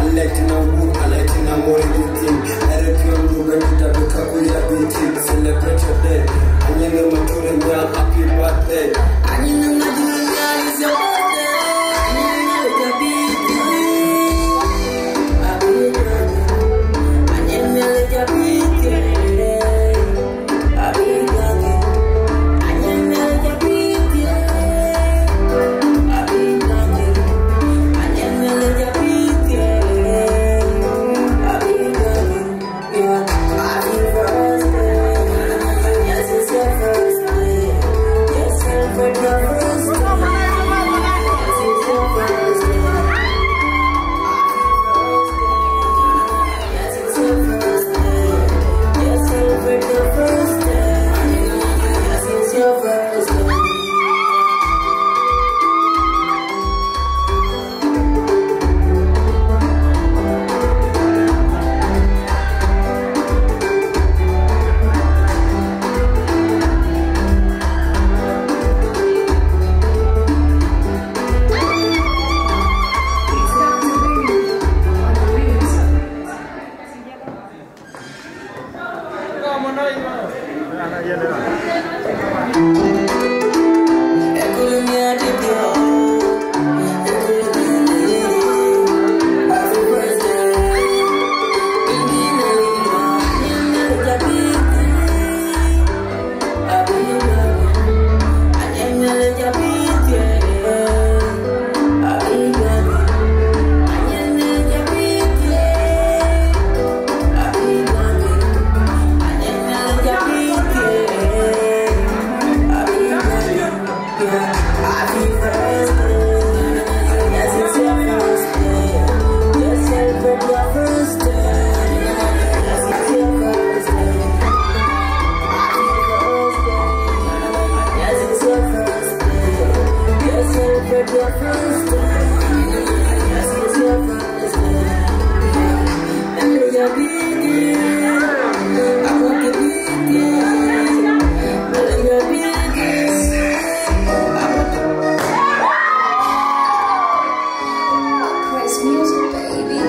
Let no good, I let no more good thing. Let it feel good when you talk to Kakuya beauty. Celebrate your day. And you know my children, yeah, happy birthday. And you know my children, yeah, it's your birthday. And you know it's your birthday. Happy birthday. And you know it's your birthday. Praise music, baby.